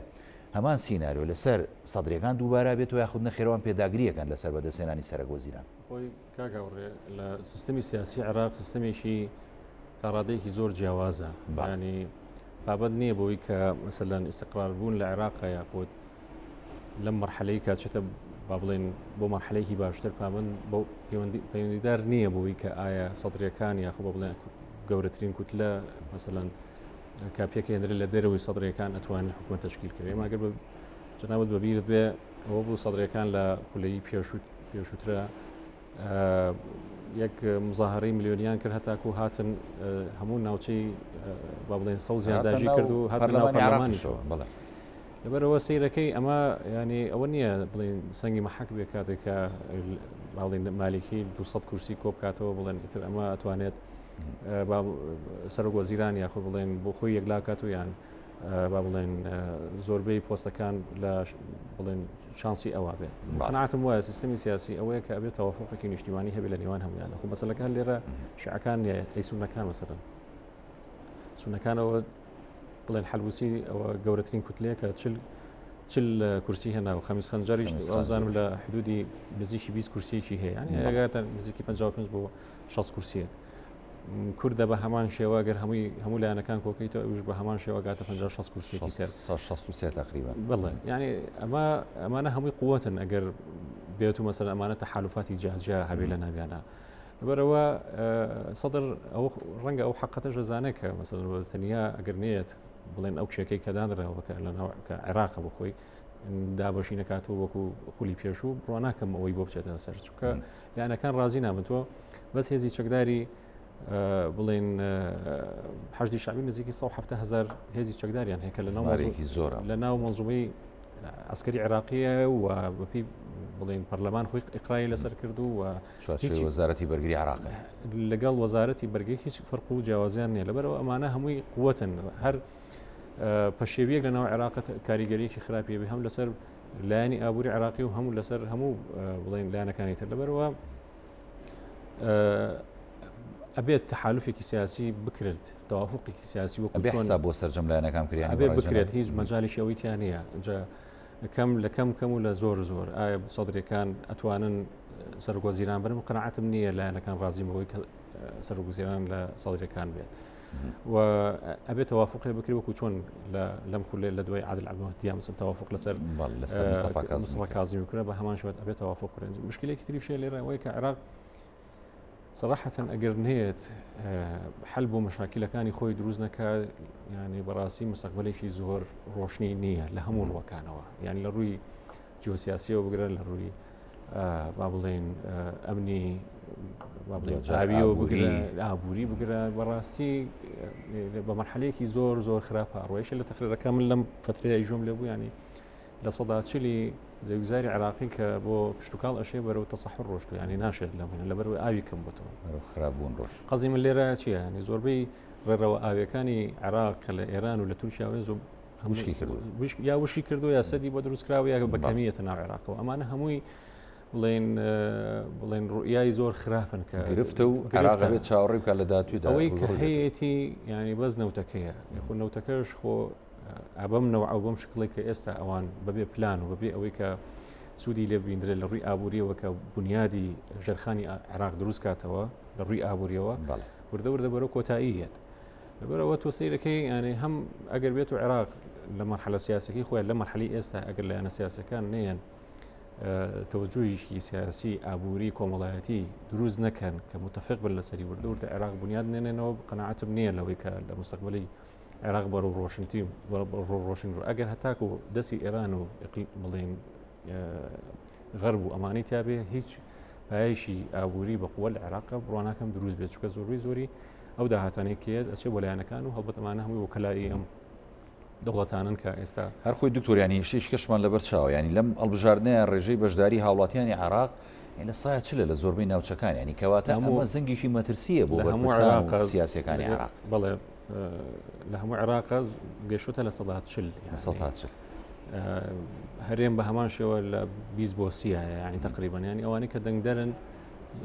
هەمان سیناریۆ لەسەر سەدریەکان دووبارە بێتەوە یاخود نەخێر ئەوان پێداگرییەکەن لەسەر بەدەستهێنانی سەرەک وەزیران؟ خۆی کاک هاوڕێ لە سیستەمی سیاسی عێراق سیستەمێکی تا ڕادەیەکی زۆر جیاوازە ینی پابند نییە بۆی کە مەسەلەن ئیسیقرار بوون لە عێراق یاخود لەم مەرحەلەی کاچێتە با بڵێن بۆ مەرحەلەیەکی باشتر پابند بۆ پەیوەندیدار نییە بۆی کە ئایا سەدرەکان یاخۆ بە بڵێن گەورەترین کوتلە مەسەلەن کە پێکهێنرێت لە دەرەوەی سەدرەکان ئەتوانن حکوومەت تشکیل کرێ ماگەر بە جەنابەت بەبیرت بێ ئەوە بوو سەدرەکان لە خولەی پێشوو پێشووترە یەک مزاهرەی ملیۆنیان کرد هەتاکو هاتن هەموو ناوچەی با بڵێن سەوزیان داگیر کرد و هاتن ناو پەرلەمانیشەوە بەڵێ لەبەرەوە سیرەکەی ئەمە ینی ئەوە نییە بڵێن سەنگی مەحەک بێ کاتێک کە باڵین مالیکی 200 کورسی کۆ بکاتەوە بڵێن ئیتر ئەمە ئەتوانێت سەرۆک وەزیران یاخود بڵێن بۆ خۆی یەکلاکات و یان با بڵێن زۆربەی پۆستەکان لە بڵێن شانسی ئەوە بێ قەناعەتم وایە سیستمی سیاسی ئەوەیە کە ئەبێت تەوافقێکی نیشتیمانی هەبێت لە نێوان هەمویان خۆ مەسەلەکان لێرە شیعەکان نییە ئەی سوننەکان مەسەلەن سوننەکانەوە بڵێن حەلبوسی ئەوە گەورەترین کوتلەیە کە چل کورسی هێنا و خەمیس خەنجەریش وازانم لە حدودی نزیکی 20 کورسیەکی هەیە یعنی ئەگاتە نزیکی 55 بۆ 60 کورسیەک کوردە بە هەمان شێوە گەر هەمووی هەموو لایەنەکان کۆکەیتەوە ئەویش بە هەمان شێوە گاتە 50 60 کورسیەکی تر 63 تقریبا بڵێ یعنی ئەمە ئەمانە هەمووی قوتن ئەگەر بێت و مەسەر ئەمانە تەحالفاتی جیاجیا هەبێ لە ناویانە. لەبەرئەوە سەدر ئەو ڕەنگە ئەو حەقەتەش دەزانێت کە مەسەلەن تەنیا ئەگەر نێت بڵێن ئەو کێکەی کە دانراوە کە لە ناو کە عێراقە بۆ خۆی دابەشی نەکاتەوە وەکو خولی پێشوو بڕوا ناکەم ئەوەی بۆ بچێتە سەر چونکە لایەنەکان ڕازی نابن تۆ بەس هێزی چەکداری بڵێن حەشدی شعبی نزیکی 170 هزار هێزی چەکداریان هەیە کە لە ناو زۆرە لە ناو منزومەی عسکەری عێراقیە و بەپی بڵێن پەرلەمان خۆی ئقرای لەسەر کردو و چوارچێوەی وەزارەتی بەرگری عێراق لەگەڵ وەزارەتی بەرگری هیچ فەرق و جیاوازیان نییە لەبەرەوە ئەمانە هەمووی قوتن هەر پەشێویەک لە ناو عێراق کاریگەریەکی خراپی بێ هەم لەسەر لایەنی ئابووری عراقی و هەموو لەسەر هەموو بڵێن لایەنەکانی تر لەبەرەوە ئەبێت تەحالفێکی سیاسی بکرێت توافقێکی سیاسی وەکو حساب بۆ سەرجەم لایەنەکان کریان ئەبێ بکرێت هیچ مەجالێکی ئەوەی تیا نییە جا کەم لە کەم کەم و لە زۆر زۆر ئایا سەدرەکان ئەتوانن سەرۆکوەزیران بن قەناعەتم نییە لایەنەکان ڕازی بەوەی کە سەرۆکوەزیران لە سەدرەکان بێت و ئەبێت توافقێ بکرێت وەکو چۆن لەم خولێ لە دوای عادل عەبدولمەهدی مثلا توافق لەسەر مستەفا کازمی کرا بە هەمان شێوە ئەبێت توافق کرێن مشکلێکی تریش هەیە لێرە ئەوەیە کە عێراق صراحەتەن ئەگەر نەیەت حل بۆ مەشاکیلەکانی خۆی دروست نەکات ینی بەڕاستی مستەقبلێکی زۆر ڕۆشنی نییە لە هەموو ڕووەکانەوە یان لە ڕووی جیۆسیاسیەوە بگرە لە ڕووی با بڵێن ئەمنی با بڵێن ئاویەوە بگرە ئابووری بگرە بەڕاستی بە مەرحەلەیەکی زۆر زۆر خراپە ڕۆیشە لە تەقریرەکە من لەم فترەیە ژۆم لێ بوو ینی 40% زەویزاری عراقی کە بۆ کشتتوکاڵ ئەشێ بەرەو تەسەحر ڕۆشت ینی ناشێت لە منە لەبەرەوەی ئاوی کەم بۆتەوە خراپبوون ڕۆژ قەزی من لێرە چییە ینی زۆربەی ڕێڕەوە ئاویەکانی عراق کە لە ئێران و لە تورکیاوێ زۆر وشکی کردو یا وشکی کردو یا سەدی بۆ دروست کراوە یا بە کەمیەتە ناو عێراقەوە ئەمانە هەمووی بڵێن بڵێن ڕوئیای زۆر خراپن کە گرفتە و عێراق بێت چاوەڕێ بکات لە داهاتوودا ئەوەی کە هەیەتی ینی بەس نەوتەکەیە خۆ نەوتەکەش خۆ ئەبەم نەوە ئەو بەم شکڵێک کە ئێستا ئەوان بەبێ پلان و بەبێ ئەوەی کە سوودی لێ ببیندرێت لە ڕووی ئابووریەوە کە بنیادی ژێرخانی عێراق دروست کاتەوە لە ڕووی ئابووریەوە وردە وردە بەرەو کۆتایی هێت لەبەرئەوە تۆ سەیرەکەی یانێ هەم ئەگەر بێت و عێراق لە مەرحەلە سیاسەکەی خۆیان لە مەرحەلی ئێستا ئەگەر لایەنە سیاسەکان نەیەن تەوەجوهێکی سیاسی ئابووری کۆمەڵایەتی دروست نەکەن کە متفق بن لەسەری وردە وردە عێراق بنیاد نێنێنەوە قەناعەتم نییە لەوەی کە لە مستەقبلی عێراق بەرەو ڕۆشنتی ڕۆشن ئەگەر هەتاکو دەستی ئێران و بڵێن غەرب و ئەمانەی تابێ هیچ پایەیەکی ئابووری بە قووە لە عێراق بڕواناکەم دروست بێت چونکە زۆربەی زۆری ئەو داهاتانەی کێت ئەچێ بۆ لایەنەکان و هەڵبەت ئەمانە هەمووی وکەلایی ئەم دەوڵەتانن کە ئێستا هەر خۆی دکتۆر ینی شتێکی کەشمان لەبەر چاوە ینی لەم هەڵبژاردنەیە ڕێژەی بەشداری هاوڵاتیانی عێراق لە سایە چلە لە زۆربەی ناوچەکان ینی کەواتە ئەمە زەنگێکی مەترسیە بۆ هەموو عێراق سیاسەکانی عێراق بەڵێ لە هەموو عێراق گەشتە 40% 40% هەرێم بە هەمان شێوە لە 20 بۆ سیە ینی تقریبان ینی ئەوانەی کە دەنگدەرن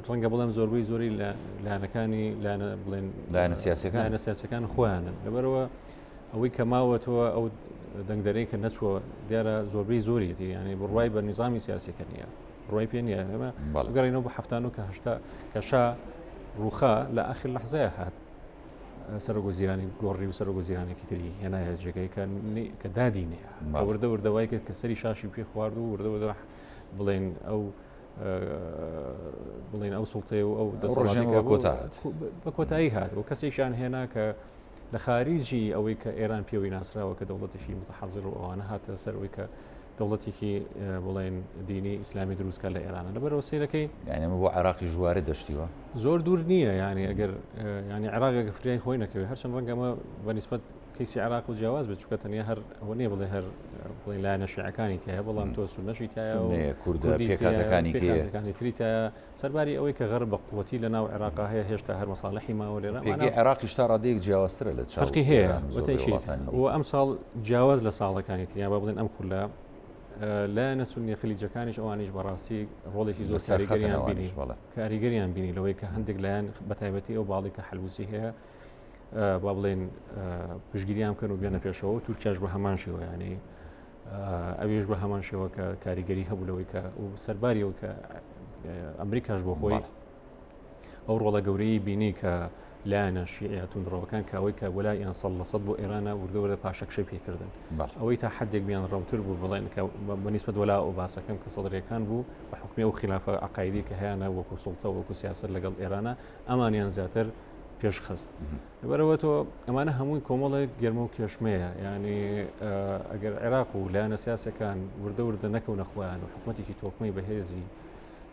ڕەنگە بڵێم زۆربەی زۆری لە لایەنەکانی لایەنە بڵێن لایەنە سیاسەکان لایەنە سیاسەکان خۆیانن لەبەرەوە ئەوەی کە ماوەتەوە ئەو دەنگدەرەی کە نەچووە دیارە زۆربەی زۆریەتی یعنی بڕوای بە نیزامی سیاسەکە نییە بڕوای پێ نییە ئێمە بگەڕێنەوە بە هەفتانەوە کە هەشتا کە شا ڕوخا لە ئاخر لەحزەیە هات سەرۆک وەزیرانی گۆڕی و سەرۆک وەزیرانێکی تری هێنایە جێگەی کە دادی نییە وردە وردە وای کرد کە سەری شاشی پێ خوارد و وردە وردە بڵێن ئەو بڵێن ئەو سوڵتەیە و ئەو دەسەڵاتێکە کۆتا هات بە کۆتایی هات و کەسێکیان هێنا کە لە خاریجی ئەوەی کە ئێران پێوەی ناسراوە کە دەوڵەتێکی متحەزر و ئەوانە هاتە سەر ئەوەی کە دەوڵەتێکی بڵێن دینی ئیسلامی دروستکە لە ئێرانە لەبەرەوە سیرەکەی یعنی بۆ عێراقی ژوارە دەشتیوە زۆر دوور نییە یعنی ئەگەر ینی عێراقێک فریای خۆی نەکەوێت هەرچەند ڕەنگەمە بە نسبەت کەیسی عێراق و جیاواز بێت چونکە تەنیا هەر ئەوە نییە بڵێ هەر بڵێ لایەنە شیعەکانی تایە بەڵام تۆ سوننەشی تایە و کوردە پێکهاتەکانی پێکهاتەکانی تری تایە سەرباری ئەوەی کە غەرب بە قوتی لە ناو عێراقا هەیە هێشتا هەر مەساڵحی ماوە لێرە پێگەی عێراقیش تا ڕادەیەک جیاوازترە لە چاو فەرقی هەیە و ئەم ساڵ جیاواز لە ساڵەکانی تر یان با بڵێن ئەم خولە لایەنە سوننی خلیجەکانیش ئەوانیش بەڕاستی ڕۆڵێکی زۆر کاریگەریان بینی کاریگەریان بینی لەوەی کە هەندێک لایەن بەتایبەتی ئەو باڵی کە حەلبوسی هەیە با بڵێن پشگیریان بکەن و بێنە پێشەوە تورکیاش بە هەمان شێوە ینی ئەویش بە هەمان شێوە کە کاریگەری هەبوو لەوەی کە و سەرباریەوە کە ئەمریکاش بۆ خۆی ئەو ڕۆڵە گەورەی بینی کە لایەنە شیعە توندڕەوەکان کە ئەوەی کە وەلایان 100% بۆ ئێرانە وردە وردە پاشەکشەی پێکردن ئەوەی تا حدێک بیان ڕەوتر بوو بڵێن کە بەنیسبەت وەلا ئەو باسەکەم کە سەدرەکان بوو بە حکومی ئەو خلافە عقایدی کە هەیەە وەکو سوڵتە وەکو سیاست لەگەڵ ئێرانە ئەمانیان زیاتر پێشخست لەبەرەوە تۆ ئەمانە هەمووی کۆمەڵێک گەرمە و کێشمەیە ینی ئەگەر عێراق و لایەنە سیاسەکان وردە وردە نەکەونە خۆیان و حکوومەتێکی تۆکمەی بەهێزی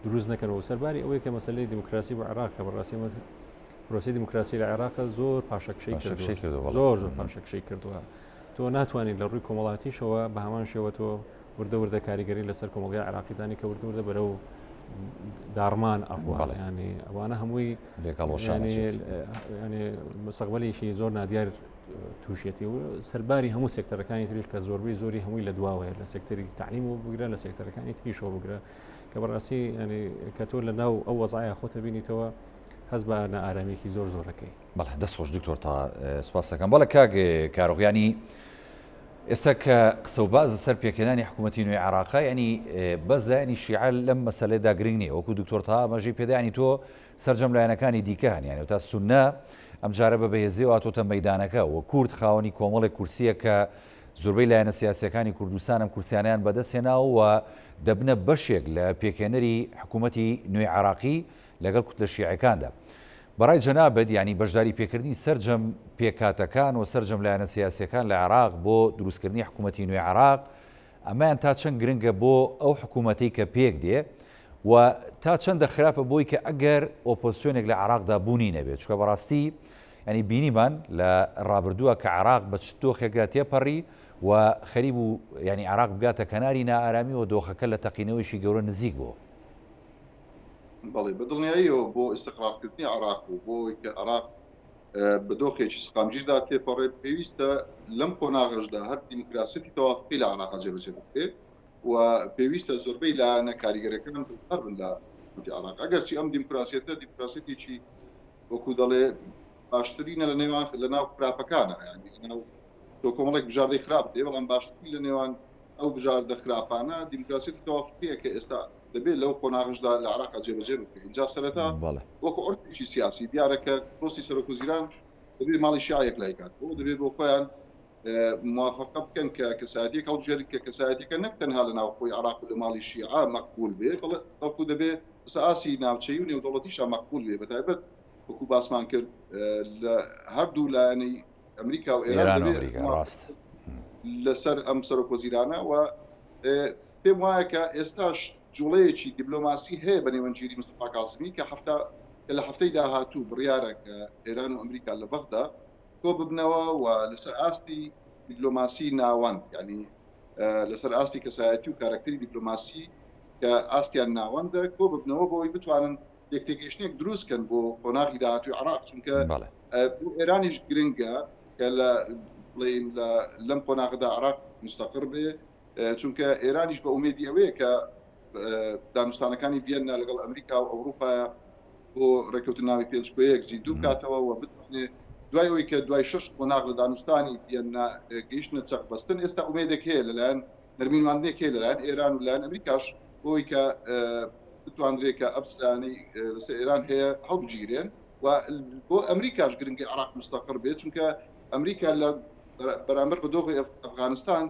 دروست نەکەنەوە سەرباری ئەوەی کە مەسلەی دیموکراسی بۆ عێراق کە بەڕاستی پرۆسی دیموکراسی لە عێراق زۆر پاشەکشەی کردووە زۆر زۆر پاشەکشەی کردووە تۆ ناتوانیت لە ڕووی کۆمەڵاتیشەوە بە هەمان شێوە تۆ وردە وردە کاریگەری لەسەر کۆمەڵگای عراقیدانی کە وردە وردە بەرەو داڕمان ئەڕوانیانی ئەوانە هەمووی مستەقبلێکی زۆر نادیار تووشێتی و سەرباری هەموو سێکتەرەکانی تریش کە زۆربەی زۆری هەمووی لە دواوەیە لە سێکتەری تعلیم و بگرە لە سێکتەرەکانی تریشەوە بگرە کە بەڕاستی کە تۆ لە ناو ئەو وەزعە خۆتە بینیتەوە هەست بە نائارامیەکی زۆر زۆرەکەی. بەڵێ دەست خۆش دکتۆر تا سپاس دەکەم. بەڵێ کاک کارۆخ یانی ئێستا کە قسە و باس لەسەر پێکهێنانی حکوومەتی نوێی عێراقە یانی بەس لایەنی شیعە لەم مەسەلەیەدا گرنگ نییە وەکو دکتۆر تا ئاماژەی پێدا یانی تۆ سەرجەم لایەنەکانی دیکە هەن یانی تا سوننە ئەمجارە بە بەهێزیەوە هاتۆتە مەیدانەکە و کورد خاوەنی کۆمەڵێک کورسییە کە زۆربەی لایەنە سیاسییەکانی کوردستان ئەم کورسیانەیان بەدەستهێناوە و دەبنە بەشێک لە پێکهێنەری حکوومەتی نوێی عێراقی لەگەڵ کوتلە شیعەکاندا. بەڕای جەنابت یانی بەشداری پێکردنی سەرجەم پێکهاتەکان و سەرجەم لایەنە سیاسیەکان لە عێراق بۆ دروستکردنی حکوومەتی نوێی عێراق ئەمەیان تا چەند گرنگە بۆ ئەو حکوومەتەی کە پێک دێ و تا چەندە خراپە بۆی کە ئەگەر ئۆپۆزسیۆنێک لە عێراقدا بوونی نەبێت چونکە بەڕاستی ینی بینیمان لە ڕابردووە کە عێراق بە چ دۆخێکدا تێپەڕی و خەریک بوو ینی عێراق بگاتە کەناری نائارامی و دۆخەکە لە تەقینەوەیشی گەورە نزیک بوو. بەڵێ بە دڵنیاییەوە بۆ ئیستقرارکردنی عێراق و بۆ ئەوەی کە عێراق بە دۆخێکی سەقامگیردا تێپەڕێت پێویستە لەم قۆناغەشدا هەر دیموکراسیەتی تەوافقی لە عێراقا جێبەجێ بکرێت و پێویستە زۆربەی لایەنە کاریگەرەکان بەشدار بن لە حکومەتی عێراق ئەگەرچی ئەم دیموکراسیەتە دیموکراسیەتێکی وەکو دەڵێ باشترینە لە نێوان لە ناو خراپەکانە یانی لە ناو تۆ کۆمەڵێک بژاردەی خراپ دێ بەڵام باشترین لە نێوان ئەو بژاردە خراپانە دیموکراسیەتی تەوافقیە کە ئێستا دەبێت لەو قۆناغەشدا لە عێراقا جێبەجێ بکرێت. ئینجا سەرەتا وەکو عورفێکی سیاسی دیارە کە پۆستی سەرۆکوەزیران دەبێت ماڵی شیعە یەکلایی کاتەوە، دەبێت بۆ خۆیان موافقە بکەن کە کەسایەتیەک هەڵبژێرن کە کەسایەتیەکە نەک تەنها لە ناوخۆی عێراق و لە ماڵی شیعە مەقبول بێ، بەڵکو دەبێت لەسەر ئاستی ناوچەیی و نێودەوڵەتیشا مەقبول بێ، بەتایبەت وەکو باسمان کرد لە هەردوو لایەنەی ئەمریکا و ئێران دەبێت لەسەر ئەم سەرۆک وەزیرانە و پێم وایە کە ئێستاش جوڵەیەکی دیبلۆماسی هەیە بە نێوەندگیری مستەفا کازمی کە هەفتە کە لە هەفتەی داهاتوو بڕیارە کە ئێران و ئەمریکا لە بەغدا کۆ ببنەوە و لەسەر ئاستی دیبلۆماسی ناوەند یعنی لەسەر ئاستی کەسایەتی و کارکتەری دیبلۆماسی کە ئاستیان ناوەندە کۆ ببنەوە بۆ ئەوەی بتوانن لێکتێگەیشتنێک دروست کەن بۆ قۆناغی داهاتووی عێراق چونکە بۆ ئێرانیش گرنگە کە لە بڵێین لە لەم قۆناغەدا عێراق مستەقڕ بێ چونکە ئێرانیش بە ئومێدی ئەوەیە کە دانوستانەکانی ڤیەننا لەگەڵ ئەمریکا و ئەوروپایە بۆ ڕێککەوتننامەی پێنج کۆیەک زیندوو بکاتەوە و بتوانێت دوای ئەوەی کە دوای شەش قۆناغ لە دانوستانی ڤیەننا گەیشتنە چەق بەستن ئێستا ئومێدێک هەیە لەلایەن نەرمینواندنێک هەیە لەلایەن ئێران و لەلایەن ئەمریکاش بۆی کە بتواندرێت کە ئەم سزایانەی لەسەر ئێران هەیە هەڵبگیرێن و بۆ ئەمریکاش گرنگە عێراق مستەقڕ بێت چونکە ئەمریکا لە بەرامبەر بە دۆخی ئەفغانستان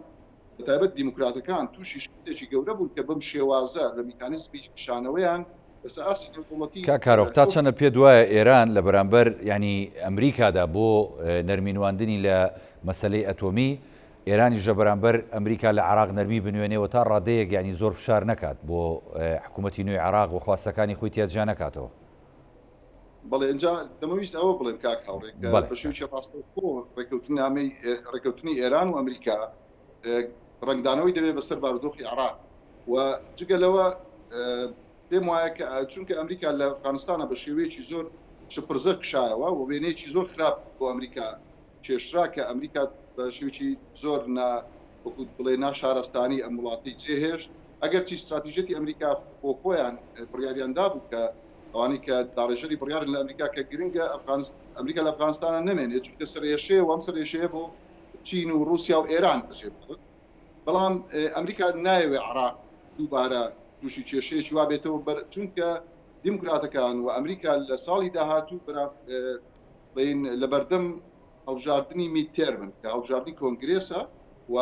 بە تایبەت دیموکراتەکان تووشی شکستێکی گەورە بوون کە بەم شێوازە لە میکانیزمی کشانەوەیان لەسەر ئاستی نێودەوڵەتی کاک کارۆخ تا چەندە پێت وایە ئێران لە بەرامبەر یانی ئەمریکادا بۆ نەرمی نواندنی لە مەسەلەی ئەتۆمی ئێرانیش لە بەرامبەر ئەمریکا لە عێراق نەرمی بنوێنێ و تا ڕادەیەک یانی زۆر فشار نەکات بۆ حکوومەتی نوێی عێراق و خواستەکانی خۆی تیا جیا نەکاتەوە؟ بەڵێ ئینجا دەمەویست ئەوە بڵێم کاک هاوڕێ کە بە شێوەیەکی ڕاستەوخۆ ڕێککەوتننامەی ڕێککەوتنی ئێران و ئەمریکا ڕەنگدانەوەی دەبێت بەسەر بارودۆخی عێراق و جگە لەوە پێم وایە کە چونکە ئەمریکا لە ئەفغانستانە بە شێوەیەکی زۆر شپرزە کشایەوە و وێنەیەکی زۆر خراپ بۆ ئەمریکا کێشرا کە ئەمریکا بە شێوەیەکی زۆر نا وەکو بڵێ ناشارستانی ئەم وڵاتەی جێهێشت ئەگەرچی ستراتیژیەتی ئەمریکا بۆ خۆیان بڕیاریان دابوو کە ئەوانەی کە داڕێژەری بڕیارن لە ئەمریکا کە گرنگە ئەفغانست ئەمریکا لە ئەفغانستانە نەمێنێت چونکە سەرێشەیە و ئەم سەرێشەیە بۆ چین و رووسیا و ئێران بەجێ بێڵن بەڵام ئەمریکا نایەوێ عراق دووبارە تووشی کێشەیەکی وا بێتەوە بەر چونکە دیموکراتەکان و ئەمریکا لە ساڵی داهاتوو بەرا. بڵێین لەبەردەم هەڵبژاردنی midterm ن کە هەڵبژاردنی کۆنگرێسە و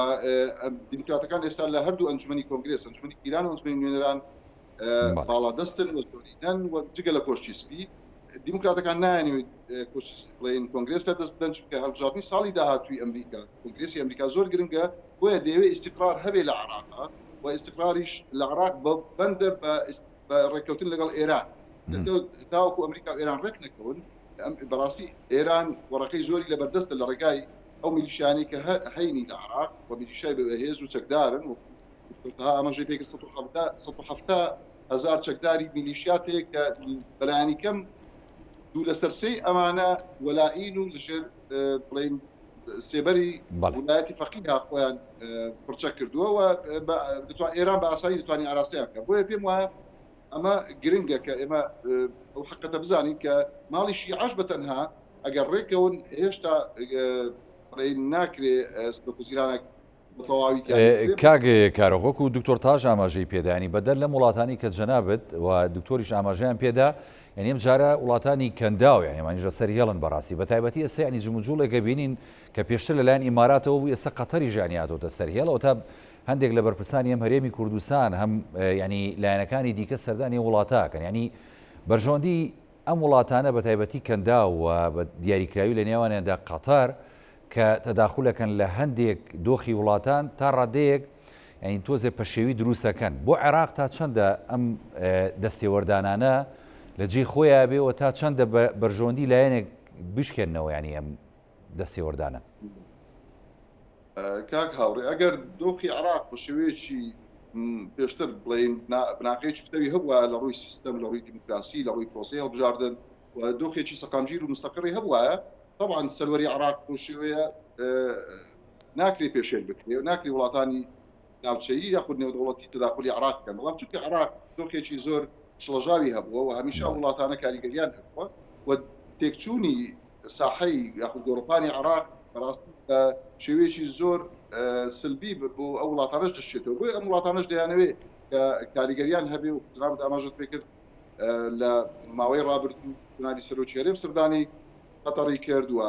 دیموکراتەکان ئێستا لە هەردوو ئەنجومەنی کۆنگرێس، ئەنجومەنی پیران و ئەنجومەنی نوێنەران باڵادەستن و زۆرینەن و جگە لە کۆشکی سپی دیموکراتەکان نایانەوێت بڵێن کۆنگرێس لە دەست بدەن چونکە هەڵبژاردنی ساڵی داهاتووی ئەمریکا کۆنگرێسی ئەمریکا زۆر گرنگە بۆیە دەیەوێت ئیستیقرار هەبێ لە عێراقا و ئیستیقراریش لە عێراق بەندە بە ڕێککەوتن لەگەڵ ئێران تاوەکو ئەمریکا و ئێران ڕێک نەکەون بەڕاستی ئێران وەڕەقەی زۆری لەبەردەستە لە ڕێگای ئەو میلیشیانەی کە هەینی لە عێراق و میلیشای بەهێز و چەکدارن و تەها ئاماژەی پێکرد 170 هەزار چەکداری میلیشیات هەیە کە بەلایەنی کەم دوو لەسەر سێی ئەمانە وەلائین و لەژێر بڵێین سێبەری وڵایەتی فەقیها خۆیان پڕچەک کردووە و ئێران بە ئاسانی دەتوانانی ئاراستەیان بکە بۆیە پێم وایە ئەمە گرنگە کە ئێمە ئەو حقەتە بزانین کە ماڵی شیعەش بە تەنها ئەگەر ڕێکەون هێشتا بڵێین ناکرێ سەرۆکوەزیرانێک بە تەواوی دیاری بکرێ. کاک کارۆخ وەکو دکتۆر تاج ئاماژەی پێدا یانی بەدەر لەم وڵاتانی کە جەنابت و دکتۆریش ئاماژەیان پێدا یانی ئەم جارە وڵاتانی کەنداو یانی ئەمانیش لەسەر هێڵن بەڕاستی بە تایبەتی ئێستا یانی جموجوڵێکە بینین کە پێشتر لەلایەن ئیماراتەوە بوو ئێستا قەتەریش یانی هاتۆتە سەر هێڵەوە تا هەندێک لە بەرپرسانی هەم هەرێمی کوردستان هەم ینی لایەنەکانی دیکە سەردانی وڵاتاکەن ینی بەرژەوەندی ئەم وڵاتانە بە تایبەتی کەنداو و بە دیاریکراوی لە نێوانیاندا قەتەر کە تەداخولەکەن لە هەندێک دۆخی وڵاتان تا ڕادەیەک یعنی تۆزێ پەشێوی دروستەکەن بۆ عێراق تا چەندە ئەم دەستێوەردانانە لە جێی خۆیان بێ و تا چەندە بە بەرژەوەندی لایەنێک بشکێنەوە ینی ئەم دەستێوەردانە. کاک هاوڕێ ئەگەر دۆخی عێراق بە شێوەیەکی پێشتر بڵێین بناغەیەکی پتەوی هەبوایە لە ڕووی سیستەم لە ڕووی دیموکراسی لە ڕووی پرۆسەی هەڵبژاردن و دۆخێکی سەقامگیر و مستەقڕی هەبوایە طبعا سەروەری عێراق بەو شێوەیە ناکرێ پێشێل بکرێ و ناکرێ وڵاتانی ناوچەیی یاخود نێودەوڵەتی تەداخولی عێراق بکەن بەڵام چونکە عێراق دۆخێکی زۆر شڵەژاوی هەبووە و هەمیشە ئەو وڵاتانە کاریگەریان هەبووە و تێکچوونی ساحەی یاخود گۆڕەپانی عێراق بەڕاستی بە شێوەیەکی زۆر سلبی بۆ ئەو وڵاتانەش دەشێتەوە بۆیە ئەم وڵاتانەش دەیانەوێت کە کاریگەریان هەبێ و جنابت ئاماژەت پێکرد لە ماوەی ڕابردوو جنابی سەرۆکی هەرێم سەردانی قەتەڕی کرد و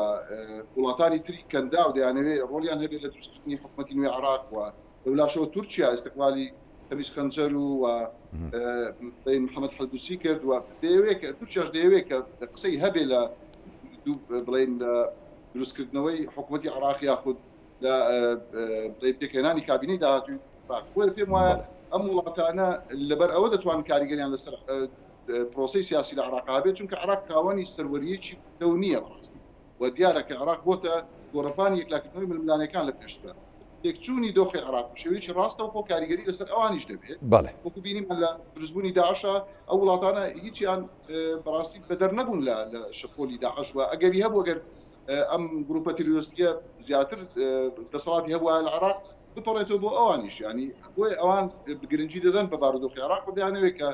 وڵاتانی تری کەنداو دەیانەوێت ڕۆڵیان هەبێت لە دروستکردنی حکومەتی نوێی عێراق و لەولاشەوە تورکیا ئیستقبالی خەمیس خەنجەر و محەممەد حەلبوسی کرد و دەیەوێت کە تورکیاش دەیەوێت کە قسەی هەبێ لە بڵێن لە دروستکردنەوەی حکوومەتی عێراق یاخود لە پێکهێنانی کابینەی داهاتووی عێراق بۆیە پێم وایە ئەم وڵاتانە لەبەر ئەوە دەتوان کاریگەریان لەسەر پرۆسەی سیاسی لە عێراق هەبێت چونکە عێراق خاوەنی سەروەریەکی پتەو نییە بەڕاستی و دیارە کە عێراق بۆتە گۆڕەپانی یەکلاکردنەوەی ململانێکان لە پێشترا. تێکچوونی دۆخی عێراق بە شێوەیەکی ڕاستەوخۆ کاریگەری لەسەر ئەوانیش دەبێت. بەڵێ. وەکو بینیمان لە دروستبوونی داعشا ئەو وڵاتانە هیچیان بەڕاستی بەدەر نەبوون لە شەپۆلی داعش و ئەگەری هەبوو ئەگەر ئەم گروپە تیرۆریستییە زیاتر دەسەڵاتی هەبوایە لە عێراق بپەڕێتەوە بۆ ئەوانیش. یانی بۆیە ئەوان گرنگی دەدەن بە بارودۆخی عێراق و دەیانەوێت کە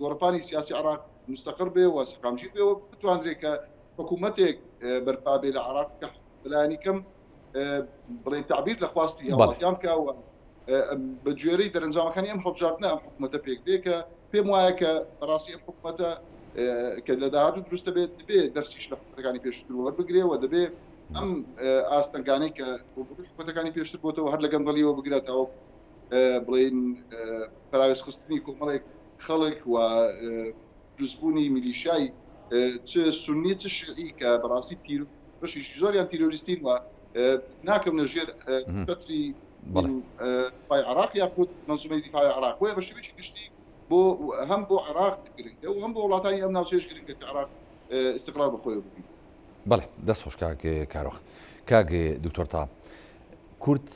گۆڕەپانی سیاسی عێراق مستەقڕ بێ و سەقامگیر بێ و بتواندرێت کە حکوومەتێک بەرپا بێ لە عێراق کە بەلایەنی کەم بڵێن تەعبیر لە خواستی هاوڵاتیان بکا و بە گوێرەی دەرەنجامەکانی ئەم هەڵبژاردنە ئەم حکوومەتە پێک بێ کە پێم وایە کە بەڕاستی ئەم حکوومەتە کە لە داهاتوو دروستە بێت دەبێ دەرسیش لە حکوومەتەکانی پێشتر وەربگرێ و دەبێ ئەم ئاستەنگانەی کە ڕووبەڕووی حکوومەتەکانی پێشتر بۆتەوە هەر لە گەندەڵیەوە بگرە تاوەکو بڵێین پەراوێزخستنی کۆمەڵێک خەڵک و دروستبوونی میلیشیای چ سوننی چ شیعی کە بەڕاستی تیر بەشیشی زۆریان تیرۆریستین و ناکەونە ژێر چەتری سوپای عێراق یاخود مەنزومەی دیفاعی عێراق بۆیە بە شێوەیەکی گشتی بۆ هەم بۆ عێراق گرنگە و هەم بۆ وڵاتانی ئەم ناوچەیەش گرنگە کە عێراق ئیستقرار بە خۆیەوە ببینێت. بەڵێ دەست خۆش کاک کارۆخ. کاک دکتۆر تا کورد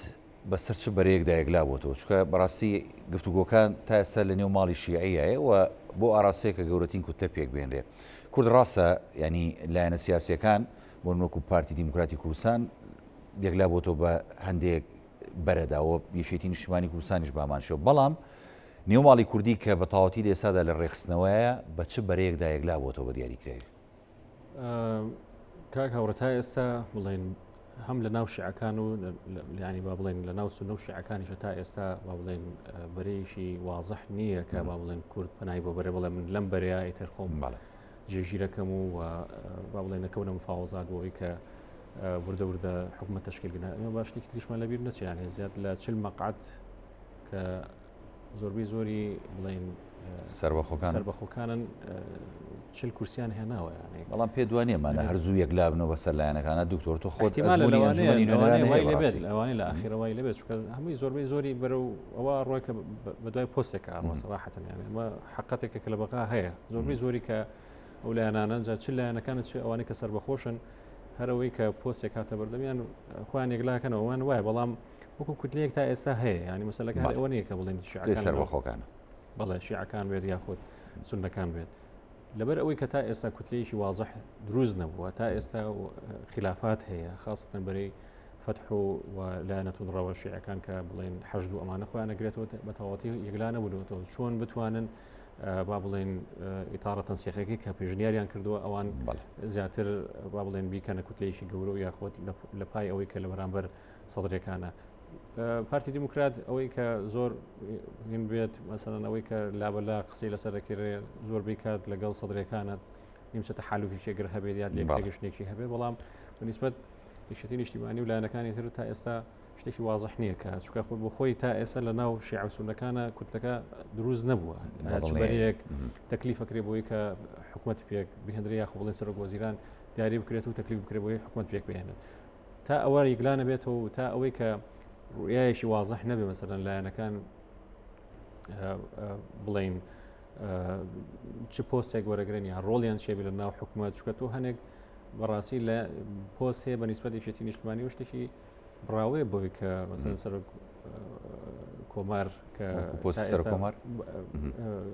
بەسەر چ بەرەیەکدا یەکلا بۆتەوە؟ چونکە بەڕاستی گفتوگۆکان تا ئێستا لە نێو ماڵی شیعیایە و بۆ ئاراستەیە کە گەورەترین کوتلە پێک بێنرێ. کورد ڕاستە یانی لایەنە سیاسیەکان بۆ وەکو پارتی دیموکراتی کوردستان یەکلا بۆتەوە بە هەندێک بەرەدا و یەکێتی نیشتیمانی کوردستانیش بامان شێوە بەڵام نێو ماڵی کوردی کە بە تەواوەتی لە ئێستادا لە ڕێکخستنەوەیە بە چ بەرەیەکدا یەکلا بۆتەوە بە دیاریکراوی؟ کاک هاوڕێ تا ئێستا بڵێن هەم لە ناو شیعەکان و ینی با بڵێن لە ناو سونە و شیعەکانیشە تا ئێستا با بڵێن بەرەیەکی وازح نییە کە با بڵێن کورد پەنای بۆ بەرێ بڵێ من لەم بەرەیە ئیتر خۆم بەڵێ. جێگیرەکەم و با بڵێن نەکەونە مفاوەزات بۆ ئەوەی کە وردە وردە حکومەت تەشکیل بکەن. ئێمە با شتێکی تریشمان لەبیر نەچێت یانێ زیاد لە 40 مەقعەد کە زۆربەی زۆری بڵێن سەربەخۆکان سەربەخۆکانن چل کورسیان هێناوە یانێ بەڵام پێ دوا نییە مانە هەر زوو یەکلابنەوە بەسەر لایەنەکانە دکتۆر تۆ خۆت ئەزموونی ئەنجومەنی نوێنەران هەیە بەڕاستی. لەوانەیە لە ئاخیرە وای لێبێت چونکە هەمووی زۆربەی زۆری بەرەو ئەوە ڕۆی کە بە دوای پۆستێکە ئەڕوا سەراحەتەن یانێ ئەمە حەقەتێکە کە لە بەغا هەیە زۆربەی زۆری کە ئەو لایەنانە جا چ لایەنەکانە چ ئەوانەی کە سەربەخۆشن هەرەوەی کە پۆستێک هاتە بەردەمیان خۆیان یەکلاکەنەوە وان وایە بەڵام وەکو کوتلەیەک تا ئێستا هەیە ینی مەسەلەکە هەر ئەوە نییە کە بڵێن شیعەکان سەربەخۆکانە بەڵێ شیعەکان بێت یاخود سوننەکان بێت لەبەر ئەوەی کە تا ئێستا کوتلەیەکی وازح دروست نەبووە تا ئێستا خلافات هەیە خاستن بەرەی فەتح و لایەنە توندڕەوە شیعەکان کە بڵێن حەشد و ئەمانە خۆیان نەگرێتەوە بە تەواوەتی یەکلا نەبوونەوە چۆن بتوانن با بڵێن ئیتاڕە تەنسیقەکەی کە پێشنیاریان کردووە ئەوان زیاتر با بڵێن بیکەنە کوتلەیەکی گەورە و یاخود لە پای ئەوەی کە لە بەرامبەر سەدرەکانە پارتی دیموکرات ئەوەی کە زۆر هین بێت مەسەلەن ئەوەی کە لابەلا قسەی لەسەر دەکرێت زۆر بیکات لەگەڵ سەدرەکانە نیمچە تەحالوفێکی گەر هەبێت یان لێکتێگەشتنێکی هەبێت بەڵام بەنیسبەت یەکێتی نیشتیمانی و لایەنەکانی تر تا ئێستا شتێکی وازح نییە کە چونکە خۆ بۆ خۆی تا ئێستا لە ناو شیعە و سوننەکانە کوتلەکە دروست نەبووە چ بەرەیەک تەکلیفەکرێ بۆی کە حکوومەت پێک بهێنرێ یاخۆ بڵێن سەرۆک وەزیران دیاری بکرێت و تەکلیف بکرێت بۆی حکوومەت پێک بهێنێت تا ئەوە یەکلا نەبێتەوە و تا ئەوەی کە ڕوئیایەکی وازح نەبێ مەسەلەن لایەنەکان بڵین چ پۆستێک وەرەگرن یان ڕۆڵیان چێ لە ناو حکوومەت چکە تۆ هەنێک بەڕاستی لە پۆست هەیە بە نیسبەت یەکێتی نیشتمانی و شتێکی بڕاوەیە بۆی کە مەسەلەن سەرۆک کۆمار کە کۆمار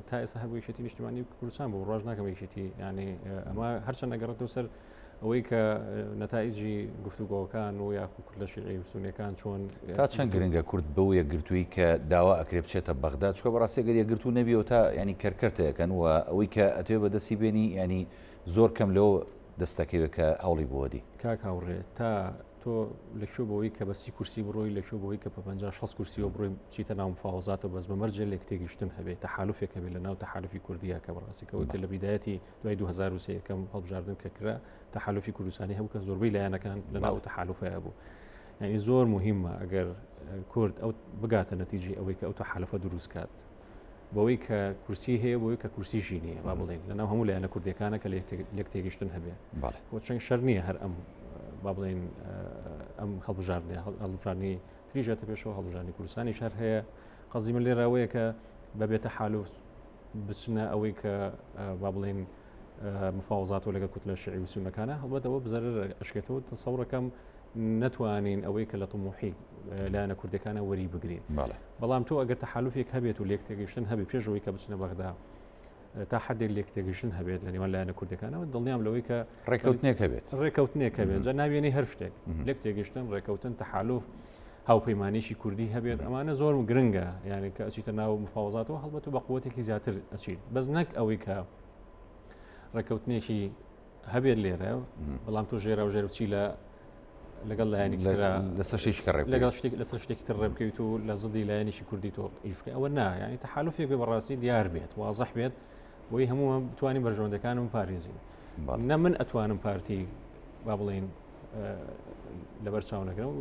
تا ئێستا هەر بۆ یەکێتی نیشتمانی کوردستان بوو ڕۆژ ناکەم یەکێتی ینی ئەمە هەرچەند نەگەڕێتەوە سەر ئەوەی کە نەتائیجی گفتوگۆکان و یاخو کورد لە شیعی و سونیەکان چۆن تا چەند گرنگە کورد بەو یەکگرتووی کە داوا ئەکرێ بچێتە بەغدا چونکە بەڕاستی گەر یەکگرتوو نەبیەوە تا ینی کەرکەرتەکەن و ئەوەی کە ئەتەوێ بەدەستی بێنی ینی زۆر کەم لەوە دەستەکەوێت کە هەوڵی بۆ دی. کاک هاوڕێ تا تۆ لە کوێ بۆی کە بە سی کورسی بڕۆی لە کوێ بۆی کە بە 50 60 کورسیەوە بڕۆی بچیتە ناو مفاوەزاتەوە بەس بە مەرجێ لێک تێگەیشتن هەبێت تەحالوفێک هەبێت لە ناو تەحالوفی کوردیە کە بەڕاستی کە ئەوەی کە لە بیدایەتی دوای 2003 یەکەم هەڵبژاردن کە کرا تەحالوفی کوردستانی هەبوو کە زۆربەی لایەنەکان لە ناو تەحالوفەیە بوو یعنی زۆر مهمە ئەگەر کورد ئەو بگاتە نەتیجەی ئەوەی کە ئەو تەحالوفە دروست کات بەوەی کە کورسی هەیە بۆی کە کورسیشی نییە با بڵێن لەناو هەموو لایەنە کوردیەکانە کە لێک تێگەشتن هەبێ بۆ چەند شەر نییە هەر ئەم با بڵێن ئەم هەڵبژاردنێ هەڵبژاردنی تریژێتە پێشەوە هەڵبژاردنی کوردستانی شەر هەیە قەزی من لێراوەیە کە بەبێتە حالوف بچنە ئەوەی کە با بڵێن مفاوەزاتەوە لەگەڵ کوتلە شیعی و سوننەکانە هەڵبەت ئەوە بزەرەر ئەشکێتەوە تەسەوڕەکەم نەتوانین ئەوەی کە لە طموحی لایەنە کوردەکانە وەری بگرین بەڵام تۆ ئەگەر تەحالوفێک هەبێت و لێک تێگەیشتن هەبێت پێش ئەوەی کە بچنە بەغدا تا حدێک لێک تێگەیشتن هەبێت لە نێوان لایەنە کوردەکانەوە دڵنیام لەوەی کە ڕێککەوتنێک هەبێت ڕێککەوتنێک هەبێت جا ناوێنەی هەر شتێک لێک تێگەیشتن ڕێککەوتن تەحالوف هاوپەیمانێکی کوردی هەبێت ئەمانە زۆر گرنگە یعنی کە ئەچیتە ناو مفاوەزاتەوە هەڵبەت و بە قوتێکی زیاتر ئەچیت بەس نەک ئەوەی کە ڕێککەوتنێکی هەبێت لێرە بەڵام تۆ ژێرا و ژێر بچی لە لەگەڵ لایەنێکی ترا لەسەر شتێکی کە ڕێ لەگەڵ شتێک لەسەر شتێکی تر ڕێ بکەویت و لە زدی لایەنێکی کوردی تۆ ئیش بکەی ئەوە نا یعنی تەحالوفێک بێ بەڕاستی دیار بێت وازح بێت بۆی هەموو بتوانین بەرژەوەندەکانم پارێزین نە من ئەتوانم پارتی با بڵێین لەبەر چاو نەگرم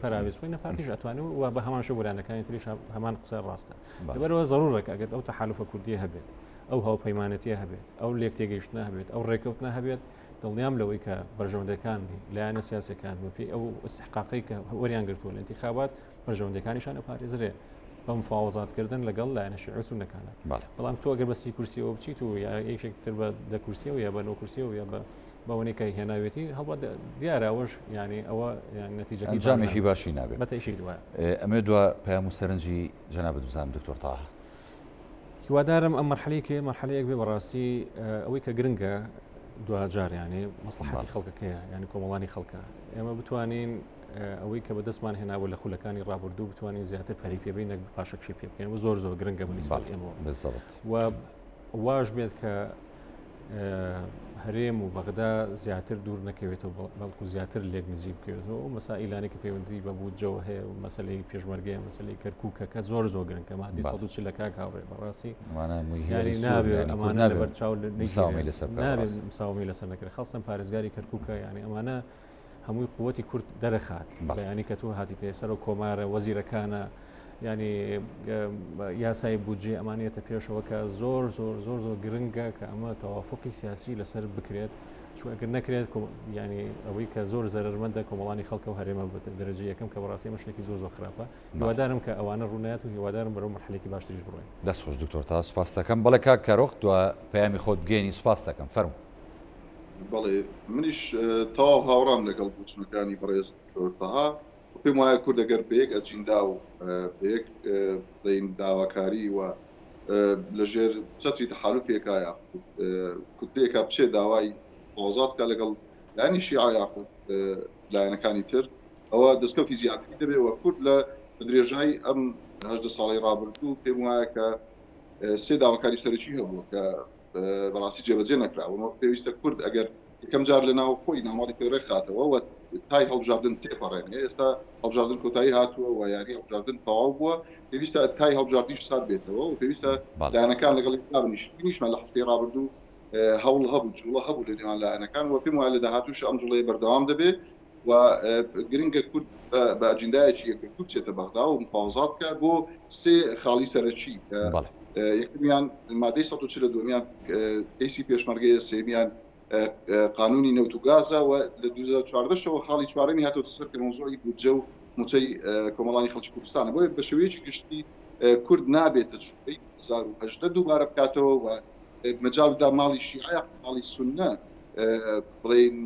پەراوێز بخەین نە پارتیش ئەتوانێت و بە هەمان شێوە لایەنەکانی تریش هەمان قسە ڕاستە لەبەرەوە زەرورە کە ئەگەر ئەو تەحالوفە کوردیە هەبێت ئەو هاوپەیمانەتیە هەبێت ئەو لێکتێگەیشتنە هەبێت ئەو ڕێکەوتنە هەبێت دڵنیام لەوەی کە بەرژەوەندەکان لایەنە سیاسەکان بەپێی ئەو ئیستحقاقی کە وەریان گرتووە لە انتخابات بەرژەوەندەکانیشان ئەپارێزرێ بە مفاوەزاتکردن لەگەڵ لایەنە شیعە و سوننەکانە بەڵام تۆ ئەگەر بە سی کورسیەوە بچیت و یا یەکێک تر بە دە کورسیەوە یا بە نۆ کورسیەوە یا بە بەوەی کە هێناوێتی هەڵبەت دیارە ئەوەش یعنی ئەوە نەتیجەکەی ئەنجامێکی باشی نابێت بە تەئکید وایە. ئەمەوێ دوا پەیام و سەرنجی جەنابت بزانم دکتۆر تاها. هیوادارم ئەم مەرحەلەی کە مەرحەلەیەک بێ بەڕاستی ئەوەی کە گرنگە دواجار یعنی مەسڵەحەتی خەڵکەکەیە یعنی کۆمەڵانی خەڵکە ئێمە بتوانین ئەوەی کە بەدەستمان هێنابوو لە خولەکانی ڕابردوو بتوانین زیاتر پەری پێبین نەک پاشەکشی پێ بکەین و زۆر زۆر گرنگە بە نیسبەت ئێمەوە بالضبط و واش بێت کە هەرێم و بەغدا زیاتر دوور نەکەوێتەوە بەڵکو زیاتر لێک نزیک بکەوێتەوە و مەسائیلانی کە پەیوەندی بە بودجەوە هەیە و مەسلەی پێشمەرگەیە مەسلەی کەرکووکە کە زۆر زۆر گرنگە مادی 140 لە کاک هاوڕێ بەڕاستی یاری نابێ ئەمانە لەبەر چاو نابێ مساومی لەسەر نەکرێت خاستن پارێزگاری کەرکووکە یعنی ئەمانە هەمووی قوتی کورد دەرەخات بەیانی کە تۆ هاتیتە سەرۆک کۆمارە وەزیرەکانە ینی یاسای بودجێ ئەمانێتە پێشەوە کە زۆر زۆر زۆر زۆر گرنگە کە ئەمە تەوافقی سیاسی لەسەر بکرێت چون ئەگەر نەکرێت ینی ئەوەی کە زۆر زەرمەندە کۆمەڵانی خەڵکە و هەرێمە دەرەجە یەکەم کە بەڕاستی ئەمە شتێکی زۆر زۆر خراپە هیوادارم کە ئەوانە ڕوونایەت و هیوادارم بەرەو مەرحەلێکی باشتریش بڕۆین. دەست خۆش دکتۆر تا سوپاست دەکەم. بەڵێ کاک کارۆخ دوا پەیامی خۆت بگەیەنی سوپاست دەکەم فەرموو. بەڵێ منیش تەواو هاوڕام لەگەڵ بۆچونەکانی بەڕێز دکتۆر تەها و پێم وایە کورد ئەگەر بە یەک ئەجیندا و بە یەک بڵێین داواکاری و لەژێر چەتری تەحالوفێکا یاخود کوتلەیەکا بچێ داوای مفاوەزات بکا لەگەڵ لایەنی شیعە یاخود لایەنەکانی تر ئەوە دەستکەوتی زیاتری دەبێ و کورد لە درێژای ئەم 18 ساڵی ڕابردوو پێم وایە کە سێ داواکاری سەرەکی هەبووە کە بەڕاستی جێبەجێ نەکراون و پێویستە کورد ئەگەر یەکەم جار لە ناو خۆی ناوماڵی خۆی ڕێکخاتەوە و تای هەڵبژاردن تێپەڕێنێ ئێستا هەڵبژاردن کۆتایی هاتووە و یاری هەڵبژاردن تەواو بووە پێویستە تای هەڵبژاردنیش سارد بێتەوە و پێویستە لایەنەکان لەگەڵ یەک دابنیشن بینیشمان لە هەفتەی ڕابردوو هەوڵ هەبوو جوڵە هەبوو لە نێوان لایەنەکان و پێم وایە لە داهاتووش ئەم جوڵەیە بەردەوام دەبێت و گرنگە کورد بە ئەجندایەکی یەکگرتوو بچێتە بەغدا و مفاوەزات بکات بۆ سێ خاڵی سەرەکی کە یەکەمیان مادەی 140 دووەمیان کەیسی پێشمەرگەیە سێمیان قانونی نەوت و گازە و لە 2014ەوە خاڵی چوارەمی هاتۆتە سەر کە مەوزوعی بودجە و موچەی کۆمەڵانی خەڵکی کوردستانە بۆیە بە شێوەیەکی گشتی کورد نابێت تەجروبەی 2018 دووبارە بکاتەوە و مەجال بدا ماڵی شیعە یاخود ماڵی سوننە بڵێین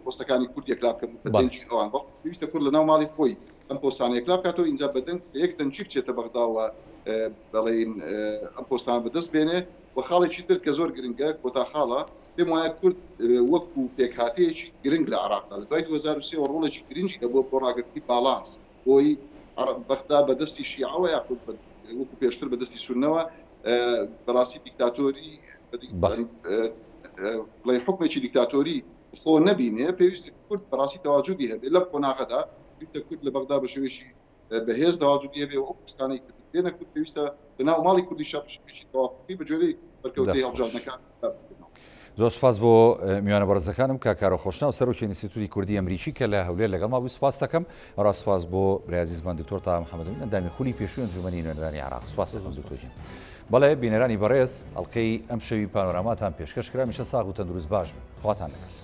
پۆستەکانی کورد یەکلا بکەن و بە دەنگی ئەوان بەڵکو پێویستە کورد لەناو ماڵی خۆی ئەم پۆستانە یەکلا بکاتەوە ئینجا بە دەنگ بە یەک دەنگی بچێتە بەغداوە بڵێین ئەم پۆستانە بەدەست بێنێ و خاڵێکی تر کە زۆر گرنگە کۆتا خاڵە پێم وایە کورد وەکو پێکهاتەیەکی گرنگ لە عێراقدا لە دوای 2003 وە ڕۆڵێکی گرنگی هەبووە بۆ ڕاگرتنی باڵانس بۆی بەغدا بە دەستی شیعەوە یاخود وەکو پێشتر بە دەستی سوننەوە بەڕاستی دیکتاتۆری بڵێن حکمێکی دیکتاتۆری خۆ نەبینێ پێویستە کورد بەڕاستی تەواجودی هەبێ لەم قۆناغەدا پێویستە کورد لە بەغدا بە شێوەیەکی بەهێز تەواجودی هەبێ و ئەو پۆستانەی کە دەدرێنە کورد پێویستە لەناو ماڵی کوردیشا بە شێوەیەکی تەوافقی بە گوێرەی بەرکەوتەی هەڵبژاردنەکان زۆر سوپاس بۆ میوانە بەڕێزەکانم کاک کارۆ خۆشناو سەرۆکی ئینستیتوتی کوردی ئەمریکی کە لە هەولێر لەگەڵما بووی سوپاس دەکەم هەروەها سوپاس بۆ برای ئازیزمان دکتۆر تاها محەمەد ئەمین ئەندامی خولی پێشووی ئەنجومەنی نوێنەرانی عێراق سوپاس دەکەم دکتۆر گیان بەڵێ بینەرانی بەڕێز ئەڵقەی ئەم شەوی پانۆراماتان پێشکەش کرا میشە ساغ و تەندروست باش بن خواتان لەگەڵ.